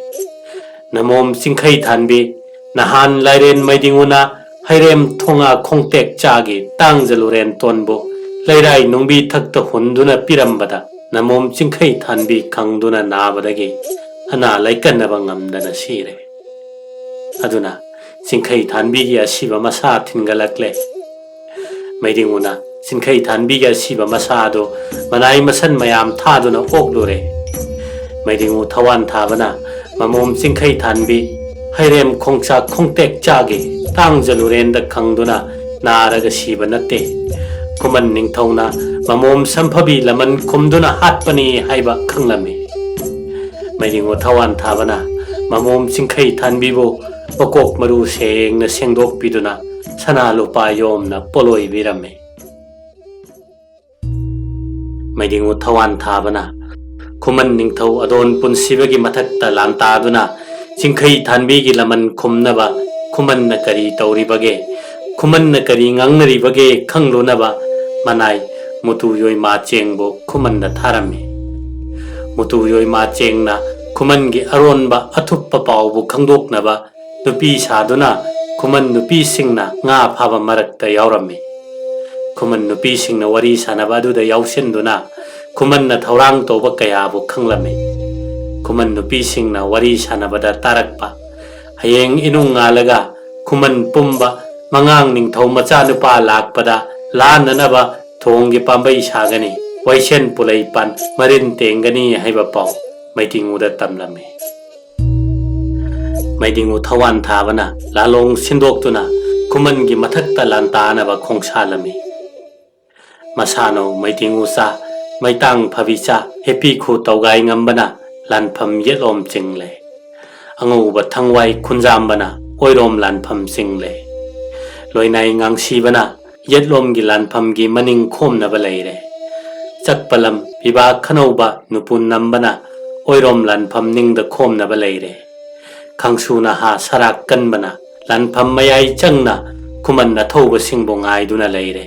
"ꯅꯃꯣꯝ ꯆꯤꯡꯈꯩ ꯊꯥꯟꯕꯤ, ꯅꯍꯥꯟ ꯂꯥꯏꯔꯦꯟ ꯃꯩꯗꯤꯡꯉꯨꯅ ꯍꯩꯔꯦꯝ ꯈꯣꯡꯉꯥ ꯈꯣꯡꯇꯦꯛ ꯆꯥꯒꯤ ꯇꯥꯡꯖ ꯂꯨꯔꯦꯟ ꯇꯣꯟꯕꯨ ꯂꯩꯔꯥꯏ ꯅꯨꯡꯕꯤ ꯊꯛꯇ ꯍꯨꯟꯗꯨꯅ ꯄꯤꯔꯝꯕꯗ ꯅꯃꯣꯝ ꯆꯤꯡꯈꯩ ꯊꯥꯟꯕꯤ ꯈꯪꯗꯨꯅ ꯅꯥꯕꯗꯒꯤ ꯑꯅꯥ ꯂꯥꯏꯀꯟꯅꯕ ꯉꯝꯗꯅ ꯁꯤꯔꯦ꯫ ꯑꯗꯨꯅ ꯆꯤꯡꯈꯩ ꯊꯥꯟꯕꯤꯒꯤ ꯑꯁꯤꯕ ꯃꯁꯥ ꯊꯤꯟꯒꯠꯂꯛꯂꯦ꯫" ꯃꯩꯗꯤꯡꯉꯨꯅ ꯆꯤꯡꯈꯩ ꯊꯥꯟꯕꯤꯒꯤ ꯑꯁꯤꯕ ꯃꯁꯥ ꯑꯗꯨ ꯃꯅꯥꯏ ꯃꯁꯟ ꯃꯌꯥꯝ ꯊꯥꯗꯨꯅ ꯑꯣꯛꯂꯨꯔꯦ꯫ ꯃꯩꯗꯤꯡꯉꯨ ꯊꯋꯥꯟ ꯊꯥꯕꯅ ꯃꯃꯣꯝ ꯆꯤꯡꯈꯩ ꯊꯥꯟꯕꯤ ꯍꯩꯔꯦꯝ ꯈꯣꯡꯆꯥꯛ ꯈꯣꯡꯇꯦꯛ ꯆꯥꯒꯤ ꯇꯥꯡꯖ ꯂꯨꯔꯦꯟꯗ ꯈꯪꯗꯨꯅ ꯅꯥꯔꯒ ꯁꯤꯕ ꯅꯠꯇꯦ꯫ ꯈꯨꯃꯟ ꯅꯤꯡꯊꯧꯅ ꯃꯃꯣꯝ ꯁꯝꯐꯕꯤ ꯂꯃꯟ ꯈꯨꯝꯗꯨꯅ ꯍꯥꯠꯄꯅꯤ ꯍꯥꯏꯕ ꯈꯪꯂꯝꯃꯤ꯫ ꯃꯩꯗꯤꯡꯉꯨ ꯊꯋꯥꯟ ꯊꯥꯕꯅ ꯃꯃꯣꯝ ꯆꯤꯡꯈꯩ ꯊꯥꯟꯕꯤꯕꯨ ꯃꯀꯣꯛ ꯃꯔꯨ ꯁꯦꯡꯅ ꯁꯦꯡꯗꯣꯛꯄꯤꯗꯨꯅ ꯁꯅꯥ ꯂꯨꯄꯥ ꯌꯣꯝꯅ ꯄꯣꯠꯂꯣꯏꯕꯤꯔꯝꯃꯤ꯫ ꯃꯩꯗꯤꯡꯉꯨ ꯊꯋꯥꯟ ꯊꯥꯕꯅ ꯈꯨꯃꯟ ꯅꯤꯡꯊꯧ ꯑꯗꯣꯟ ꯄꯨꯟꯁꯤꯕꯒꯤ ꯃꯊꯛꯇ ꯂꯥꯟꯇꯥꯗꯨꯅ ꯆꯤꯡꯈꯩ ꯊꯥꯟꯕꯤꯒꯤ ꯂꯃꯟ ꯈꯨꯝꯅꯕ ꯈꯨꯃꯟꯅ ꯀꯔꯤ ꯇꯧꯔꯤꯕꯒꯦ, ꯈꯨꯃꯟꯅ ꯀꯔꯤ ꯉꯥꯡꯅꯔꯤꯕꯒꯦ ꯈꯪꯂꯨꯅꯕ ꯃꯅꯥꯏ ꯃꯨꯇꯨ ꯌꯣꯏꯃꯥ ꯆꯦꯡꯕꯨ ꯈꯨꯃꯟꯗ ꯊꯥꯔꯝꯃꯤ꯫ ꯃꯨꯇꯨ ꯌꯣꯏꯃꯥ ꯆꯦꯡꯅ ꯈꯨꯃꯟꯒꯤ ꯑꯔꯣꯟꯕ ꯑꯊꯨꯞꯄ ꯄꯥꯎꯕꯨ ꯈꯪꯗꯣꯛꯅꯕ ꯅꯨꯄꯤ ꯁꯥꯗꯨꯅ ꯈꯨꯃꯟ ꯅꯨꯄꯤꯁꯤꯡꯅ ꯉꯥ ꯐꯥꯕ ꯃꯔꯛꯇ ꯌꯥꯎꯔꯝꯃꯤ꯫ ꯈꯨꯃꯟ ꯅꯨꯄꯤꯁꯤꯡꯅ ꯋꯥꯔꯤ ꯁꯥꯟꯅꯕ ꯑꯗꯨꯗ ꯌꯥꯎꯁꯤꯟꯗꯨꯅ ꯈꯨꯃꯟꯅ ꯊꯧꯔꯥꯡ ꯇꯧꯕ ꯀꯌꯥꯕꯨ ꯈꯪꯂꯝꯃꯤ꯫ ꯈꯨꯃꯟ ꯅꯨꯄꯤꯁꯤꯡꯅ ꯋꯥꯔꯤ ꯁꯥꯟꯅꯕꯗ ꯇꯥꯔꯛꯄ, "ꯍꯌꯦꯡ ꯏꯅꯨꯡ ꯉꯥꯜꯂꯒ ꯈꯨꯃꯟ ꯄꯨꯝꯕ ꯃꯉꯥꯡ ꯅꯤꯡꯊꯧ ꯃꯆꯥꯅꯨꯄꯥ ꯂꯥꯛꯄꯗ ꯂꯥꯟꯅꯅꯕ ꯊꯣꯡꯒꯤ ꯄꯥꯝꯕꯩ ꯁꯥꯒꯅꯤ, ꯋꯥꯏꯁꯦꯟ ꯄꯨꯂꯩ ꯄꯥꯟ ꯃꯔꯤꯟ ꯇꯦꯡꯒꯅꯤ" ꯍꯥꯏꯕ ꯄꯥꯎ ꯃꯩꯗꯤꯡꯉꯨꯗ ꯇꯝꯂꯝꯃꯤ꯫ ꯃꯩꯗꯤꯡꯉꯨ ꯊꯋꯥꯟ ꯊꯥꯕꯅ ꯂꯥꯂꯣꯡ ꯁꯤꯟꯗꯣꯛꯇꯨꯅ ꯈꯨꯃꯟꯒꯤ ꯃꯊꯛꯇ ꯂꯥꯟꯇꯥꯅꯕ ꯈꯣꯡꯁꯥꯜꯂꯝꯃꯤ꯫ ꯃꯁꯥꯅꯧ ꯃꯩꯗꯤꯡꯉꯨ ꯆꯥ, ꯃꯩꯇꯥꯡ ꯐꯕꯤ ꯆꯥ, ꯍꯦꯄꯤ ꯈꯨ ꯇꯧꯒꯥꯏ ꯉꯝꯕꯅ ꯂꯥꯟꯐꯝ ꯌꯦꯠꯂꯣꯝ ꯆꯤꯡꯂꯦ꯫ ꯑꯉꯧꯕ ꯊꯪꯋꯥꯏ ꯈꯨꯟꯖꯥꯝꯕꯅ ꯑꯣꯏꯔꯣꯝ ꯂꯥꯟꯐꯝ ꯆꯤꯡꯂꯦ꯫ ꯂꯣꯏꯅꯥꯏ ꯉꯥꯡꯁꯤꯕꯅ ꯌꯦꯠꯂꯣꯝꯒꯤ ꯂꯥꯟꯐꯝꯒꯤ ꯃꯅꯤꯡ ꯈꯣꯝꯅꯕ ꯂꯩꯔꯦ꯫ ꯆꯛꯄꯂꯝ ꯄꯤꯕꯥ ꯈꯅꯧꯕ ꯅꯨꯄꯨ ꯅꯝꯕꯅ ꯑꯣꯏꯔꯣꯝ ꯂꯥꯟꯐꯝ ꯅꯤꯡꯗ ꯈꯣꯝꯅꯕ ꯂꯩꯔꯦ꯫ ꯈꯥꯡꯁꯨ ꯅꯍꯥ ꯁꯔꯥꯛ ꯀꯟꯕꯅ ꯂꯥꯟꯐꯝ ꯃꯌꯥꯏ ꯆꯪꯅ ꯈꯨꯃꯟ ꯑꯊꯧꯕꯁꯤꯡꯕꯨ ꯉꯥꯏꯗꯨꯅ ꯂꯩꯔꯦ꯫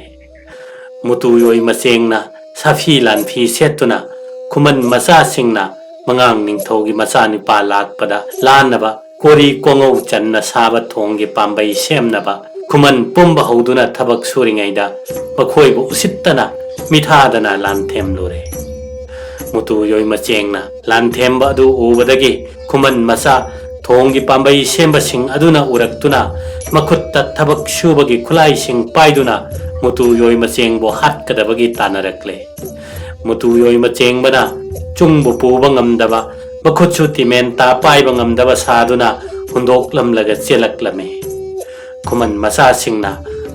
ꯃꯨꯇꯨ ꯌꯣꯏ ꯃꯆꯦꯡꯅ ꯁꯥꯐꯤ ꯂꯥꯟꯐꯤ ꯁꯦꯠꯇꯨꯅ ꯈꯨꯃꯟ ꯃꯆꯥꯁꯤꯡꯅ ꯃꯉꯥꯡ ꯅꯤꯡꯊꯧꯒꯤ ꯃꯆꯥꯅꯤꯄꯥ ꯂꯥꯛꯄꯗ ꯂꯥꯟꯅꯕ ꯀꯣꯔꯤ ꯀꯣꯉꯧ ꯆꯟꯅ ꯁꯥꯕ ꯊꯣꯡꯒꯤ ꯄꯥꯝꯕꯩ ꯁꯦꯝꯅꯕ ꯈꯨꯃꯟ ꯄꯨꯝꯕ ꯍꯧꯗꯨꯅ ꯊꯕꯛ ꯁꯨꯔꯤꯉꯩꯗ ꯃꯈꯣꯏꯕꯨ ꯎꯁꯤꯠꯇꯅ ꯃꯤꯊꯥꯗꯅ ꯂꯥꯟꯊꯦꯝꯂꯨꯔꯦ꯫ ꯃꯨꯇꯨ ꯌꯣꯏꯃꯆꯦꯡꯅ ꯂꯥꯟꯊꯦꯝꯕ ꯑꯗꯨ ꯎꯕꯗꯒꯤ ꯈꯨꯃꯟ ꯃꯆꯥ ꯊꯣꯡꯒꯤ ꯄꯥꯝꯕꯩ ꯁꯦꯝꯕꯁꯤꯡ ꯑꯗꯨꯅ ꯎꯔꯛꯇꯨꯅ ꯃꯈꯨꯠꯇ ꯊꯕꯛ ꯁꯨꯕꯒꯤ ꯈꯨꯠꯂꯥꯏꯁꯤꯡ ꯄꯥꯏꯗꯨꯅ ꯃꯨꯇꯨ ꯌꯣꯏꯃꯆꯦꯡꯕꯨ ꯍꯥꯠꯀꯗꯕꯒꯤ ꯇꯥꯟꯅꯔꯛꯂꯦ꯫ ꯃꯨꯇꯨ ꯌꯣꯏꯃꯆꯦꯡꯕꯅ ꯆꯨꯡꯕꯨ ꯄꯨꯕ ꯉꯝꯗꯕ, ꯃꯈꯨꯠꯁꯨ ꯇꯤꯃꯦꯟ ꯇꯥ ꯄꯥꯏꯕ ꯉꯝꯗꯕ ꯁꯥꯗꯨꯅ ꯍꯨꯟꯗꯣꯛꯂꯝꯂꯒ ꯆꯦꯜꯂꯛꯂꯝꯃꯤ꯫ ꯈꯨꯃꯟ ꯃꯆꯥꯁꯤꯡꯅ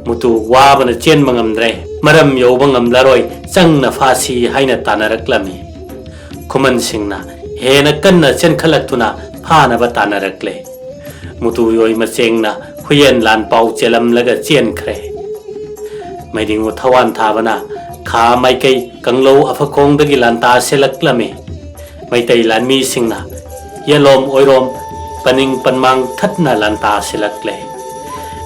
ꯃꯨꯇꯨ ꯋꯥꯕꯅ ꯆꯦꯟꯕ ꯉꯝꯗ꯭ꯔꯦ, ꯃꯔꯝ ꯌꯧꯕ ꯉꯝꯂꯔꯣꯏ, ꯆꯪꯅ ꯐꯥꯁꯤ ꯍꯥꯏꯅ ꯇꯥꯟꯅꯔꯛꯂꯝꯃꯤ꯫ ꯈꯨꯃꯟꯁꯤꯡꯅ ꯍꯦꯟꯅ ꯀꯟꯅ ꯆꯦꯟꯈꯠꯂꯛꯇꯨꯅ ꯐꯥꯅꯕ ꯇꯥꯟꯅꯔꯛꯂꯦ꯫ ꯃꯨꯇꯨ ꯌꯣꯏꯃꯆꯦꯡꯅ ꯍꯨꯌꯦꯟ ꯂꯥꯟ ꯄꯥꯎ ꯆꯦꯜꯂꯝꯂꯒ ꯆꯦꯟꯈ꯭ꯔꯦ꯫ ꯃꯩꯗꯤꯡꯉꯨ ꯊꯋꯥꯟ ꯊꯥꯕꯅ ꯈꯥ ꯃꯥꯏꯀꯩ ꯀꯪꯂꯧ ꯑꯐꯈꯣꯡꯗꯒꯤ ꯂꯥꯟꯇꯥ ꯁꯤꯜꯂꯛꯂꯝꯃꯤ꯫ ꯃꯩꯇꯩ ꯂꯥꯟꯃꯤꯁꯤꯡꯅ ꯌꯦꯂꯣꯝ ꯑꯣꯏꯔꯣꯝ ꯄꯅꯤꯡ ꯄꯟꯃꯥꯡ ꯊꯠꯅ ꯂꯥꯟꯇꯥ ꯁꯤꯜꯂꯛꯂꯦ꯫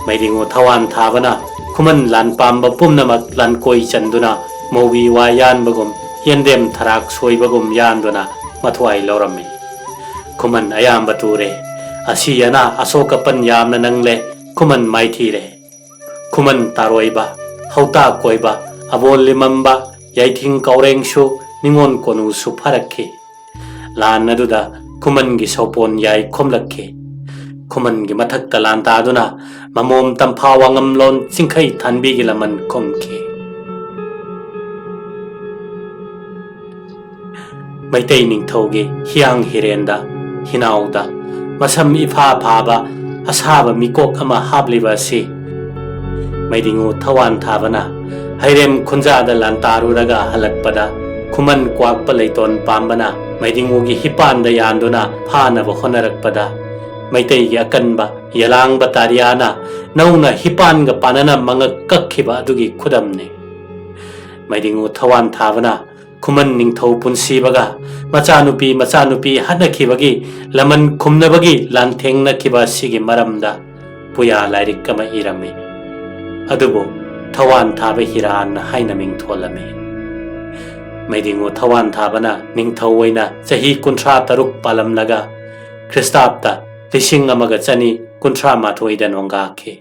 ꯃꯩꯗꯤꯡꯉꯨ ꯊꯋꯥꯟ ꯊꯥꯕꯅ ꯈꯨꯃꯟ ꯂꯥꯟꯄꯥꯝꯕ ꯄꯨꯝꯅꯃꯛ ꯂꯥꯟꯀꯣꯏ ꯆꯟꯗꯨꯅ ꯃꯧꯕꯤ ꯋꯥ ꯌꯥꯟꯕꯒꯨꯝ ꯌꯦꯟꯗꯦꯝ ꯊꯔꯥꯛ ꯁꯣꯏꯕꯒꯨꯝ ꯌꯥꯟꯗꯨꯅ ꯃꯊ꯭ꯋꯥꯏ ꯂꯧꯔꯝꯃꯤ꯫ ꯈꯨꯃꯟ ꯑꯌꯥꯝꯕ ꯇꯨꯔꯦ꯫ ꯑꯁꯤ ꯑꯅꯥ ꯑꯁꯣꯛ ꯑꯄꯟ ꯌꯥꯝꯅ ꯅꯪꯂꯦ꯫ ꯈꯨꯃꯟ ꯃꯥꯏꯊꯤꯔꯦ꯫ ꯈꯨꯃꯟ ꯇꯥꯔꯣꯏꯕ, ꯍꯧꯇꯥ ꯀꯣꯏꯕ, ꯑꯕꯣꯜ ꯂꯤꯃꯝꯕ, ꯌꯥꯏꯊꯤꯡ ꯀꯥꯎꯔꯦꯡꯁꯨ, ꯅꯤꯉꯣꯜ ꯀꯣꯅꯨꯁꯨ ꯐꯥꯔꯛꯈꯤ꯫ ꯂꯥꯟ ꯑꯗꯨꯗ ꯈꯨꯃꯟꯒꯤ ꯁꯧꯄꯣꯟ ꯌꯥꯏ ꯈꯣꯝꯂꯛꯈꯤ꯫ ꯈꯨꯃꯟꯒꯤ ꯃꯊꯛꯇ ꯂꯥꯟ ꯇꯥꯗꯨꯅ ꯃꯃꯣꯝ ꯇꯝꯐꯥ ꯋꯥꯉꯝꯂꯣꯟ ꯆꯤꯡꯈꯩ ꯊꯥꯟꯕꯤꯒꯤ ꯂꯃꯟ ꯈꯨꯝꯈꯤ꯫ ꯃꯩꯇꯩ ꯅꯤꯡꯊꯧꯒꯤ ꯍꯤꯌꯥꯡ ꯍꯤꯔꯦꯟꯗ, ꯍꯤꯅꯥꯎꯗ, ꯃꯁꯝ ꯏꯐꯥ ꯐꯥꯕ ꯑꯁꯥꯕ ꯃꯤꯀꯣꯛ ꯑꯃ ꯍꯥꯞꯂꯤꯕ ꯑꯁꯤ ꯃꯩꯗꯤꯡꯉꯨ ꯊꯋꯥꯟ ꯊꯥꯕꯅ ꯍꯩꯔꯦꯝ ꯈꯨꯟꯖꯥꯗ ꯂꯥꯟꯇꯥꯔꯨꯔꯒ ꯍꯜꯂꯛꯄꯗ ꯈꯨꯃꯟ ꯀ꯭ꯋꯥꯛꯄ ꯂꯩꯇꯣꯟ ꯄꯥꯝꯕꯅ ꯃꯩꯗꯤꯡꯉꯨꯒꯤ ꯍꯤꯄꯥꯟꯗ ꯌꯥꯟꯗꯨꯅ ꯐꯥꯅꯕ ꯍꯣꯠꯅꯔꯛꯄꯗ ꯃꯩꯇꯩꯒꯤ ꯑꯀꯟꯕ ꯌꯦꯂꯥꯡꯕ ꯇꯥꯔꯤꯌꯥꯅ ꯅꯧꯅ ꯍꯤꯄꯥꯟꯒ ꯄꯥꯟꯅꯅ ꯃꯉꯛ ꯀꯛꯈꯤꯕ ꯑꯗꯨꯒꯤ ꯈꯨꯗꯝꯅꯤ꯫ ꯃꯩꯗꯤꯡꯉꯨ ꯊꯋꯥꯟ ꯊꯥꯕꯅ ꯈꯨꯃꯟ ꯅꯤꯡꯊꯧ ꯄꯨꯟꯁꯤꯕꯒ ꯃꯆꯥꯅꯨꯄꯤ ꯃꯆꯥꯅꯨꯄꯤ ꯍꯥꯠꯅꯈꯤꯕꯒꯤ ꯂꯃꯟ ꯈꯨꯝꯅꯕꯒꯤ ꯂꯥꯟꯊꯦꯡꯅꯈꯤꯕ ꯑꯁꯤꯒꯤ ꯃꯔꯝꯗ ꯄꯨꯌꯥ ꯂꯥꯏꯔꯤꯛ ꯑꯃ ꯏꯔꯝꯃꯤ꯫ ꯑꯗꯨꯕꯨ ꯊꯋꯥꯟ ꯊꯥꯕ ꯍꯤꯔꯥꯟ ꯍꯥꯏꯅ ꯃꯤꯡꯊꯣꯜꯂꯝꯃꯤ꯫ ꯃꯩꯗꯤꯡꯉꯨ ꯊꯋꯥꯟ ꯊꯥꯕꯅ ꯅꯤꯡꯊꯧ ꯑꯣꯏꯅ ꯆꯍꯤ ꯀꯨꯟꯊ꯭ꯔꯥ ꯇꯔꯨꯛ ꯄꯥꯜꯂꯝꯂꯒ ꯈ꯭ꯔꯤꯁꯇꯥꯕꯇ ꯂꯤꯁꯤꯡ ꯑꯃꯒ ꯆꯅꯤ ꯀꯨꯟꯊ꯭ꯔꯥ ꯃꯥꯊꯣꯏꯗ ꯅꯣꯡꯒꯥꯈꯤ꯫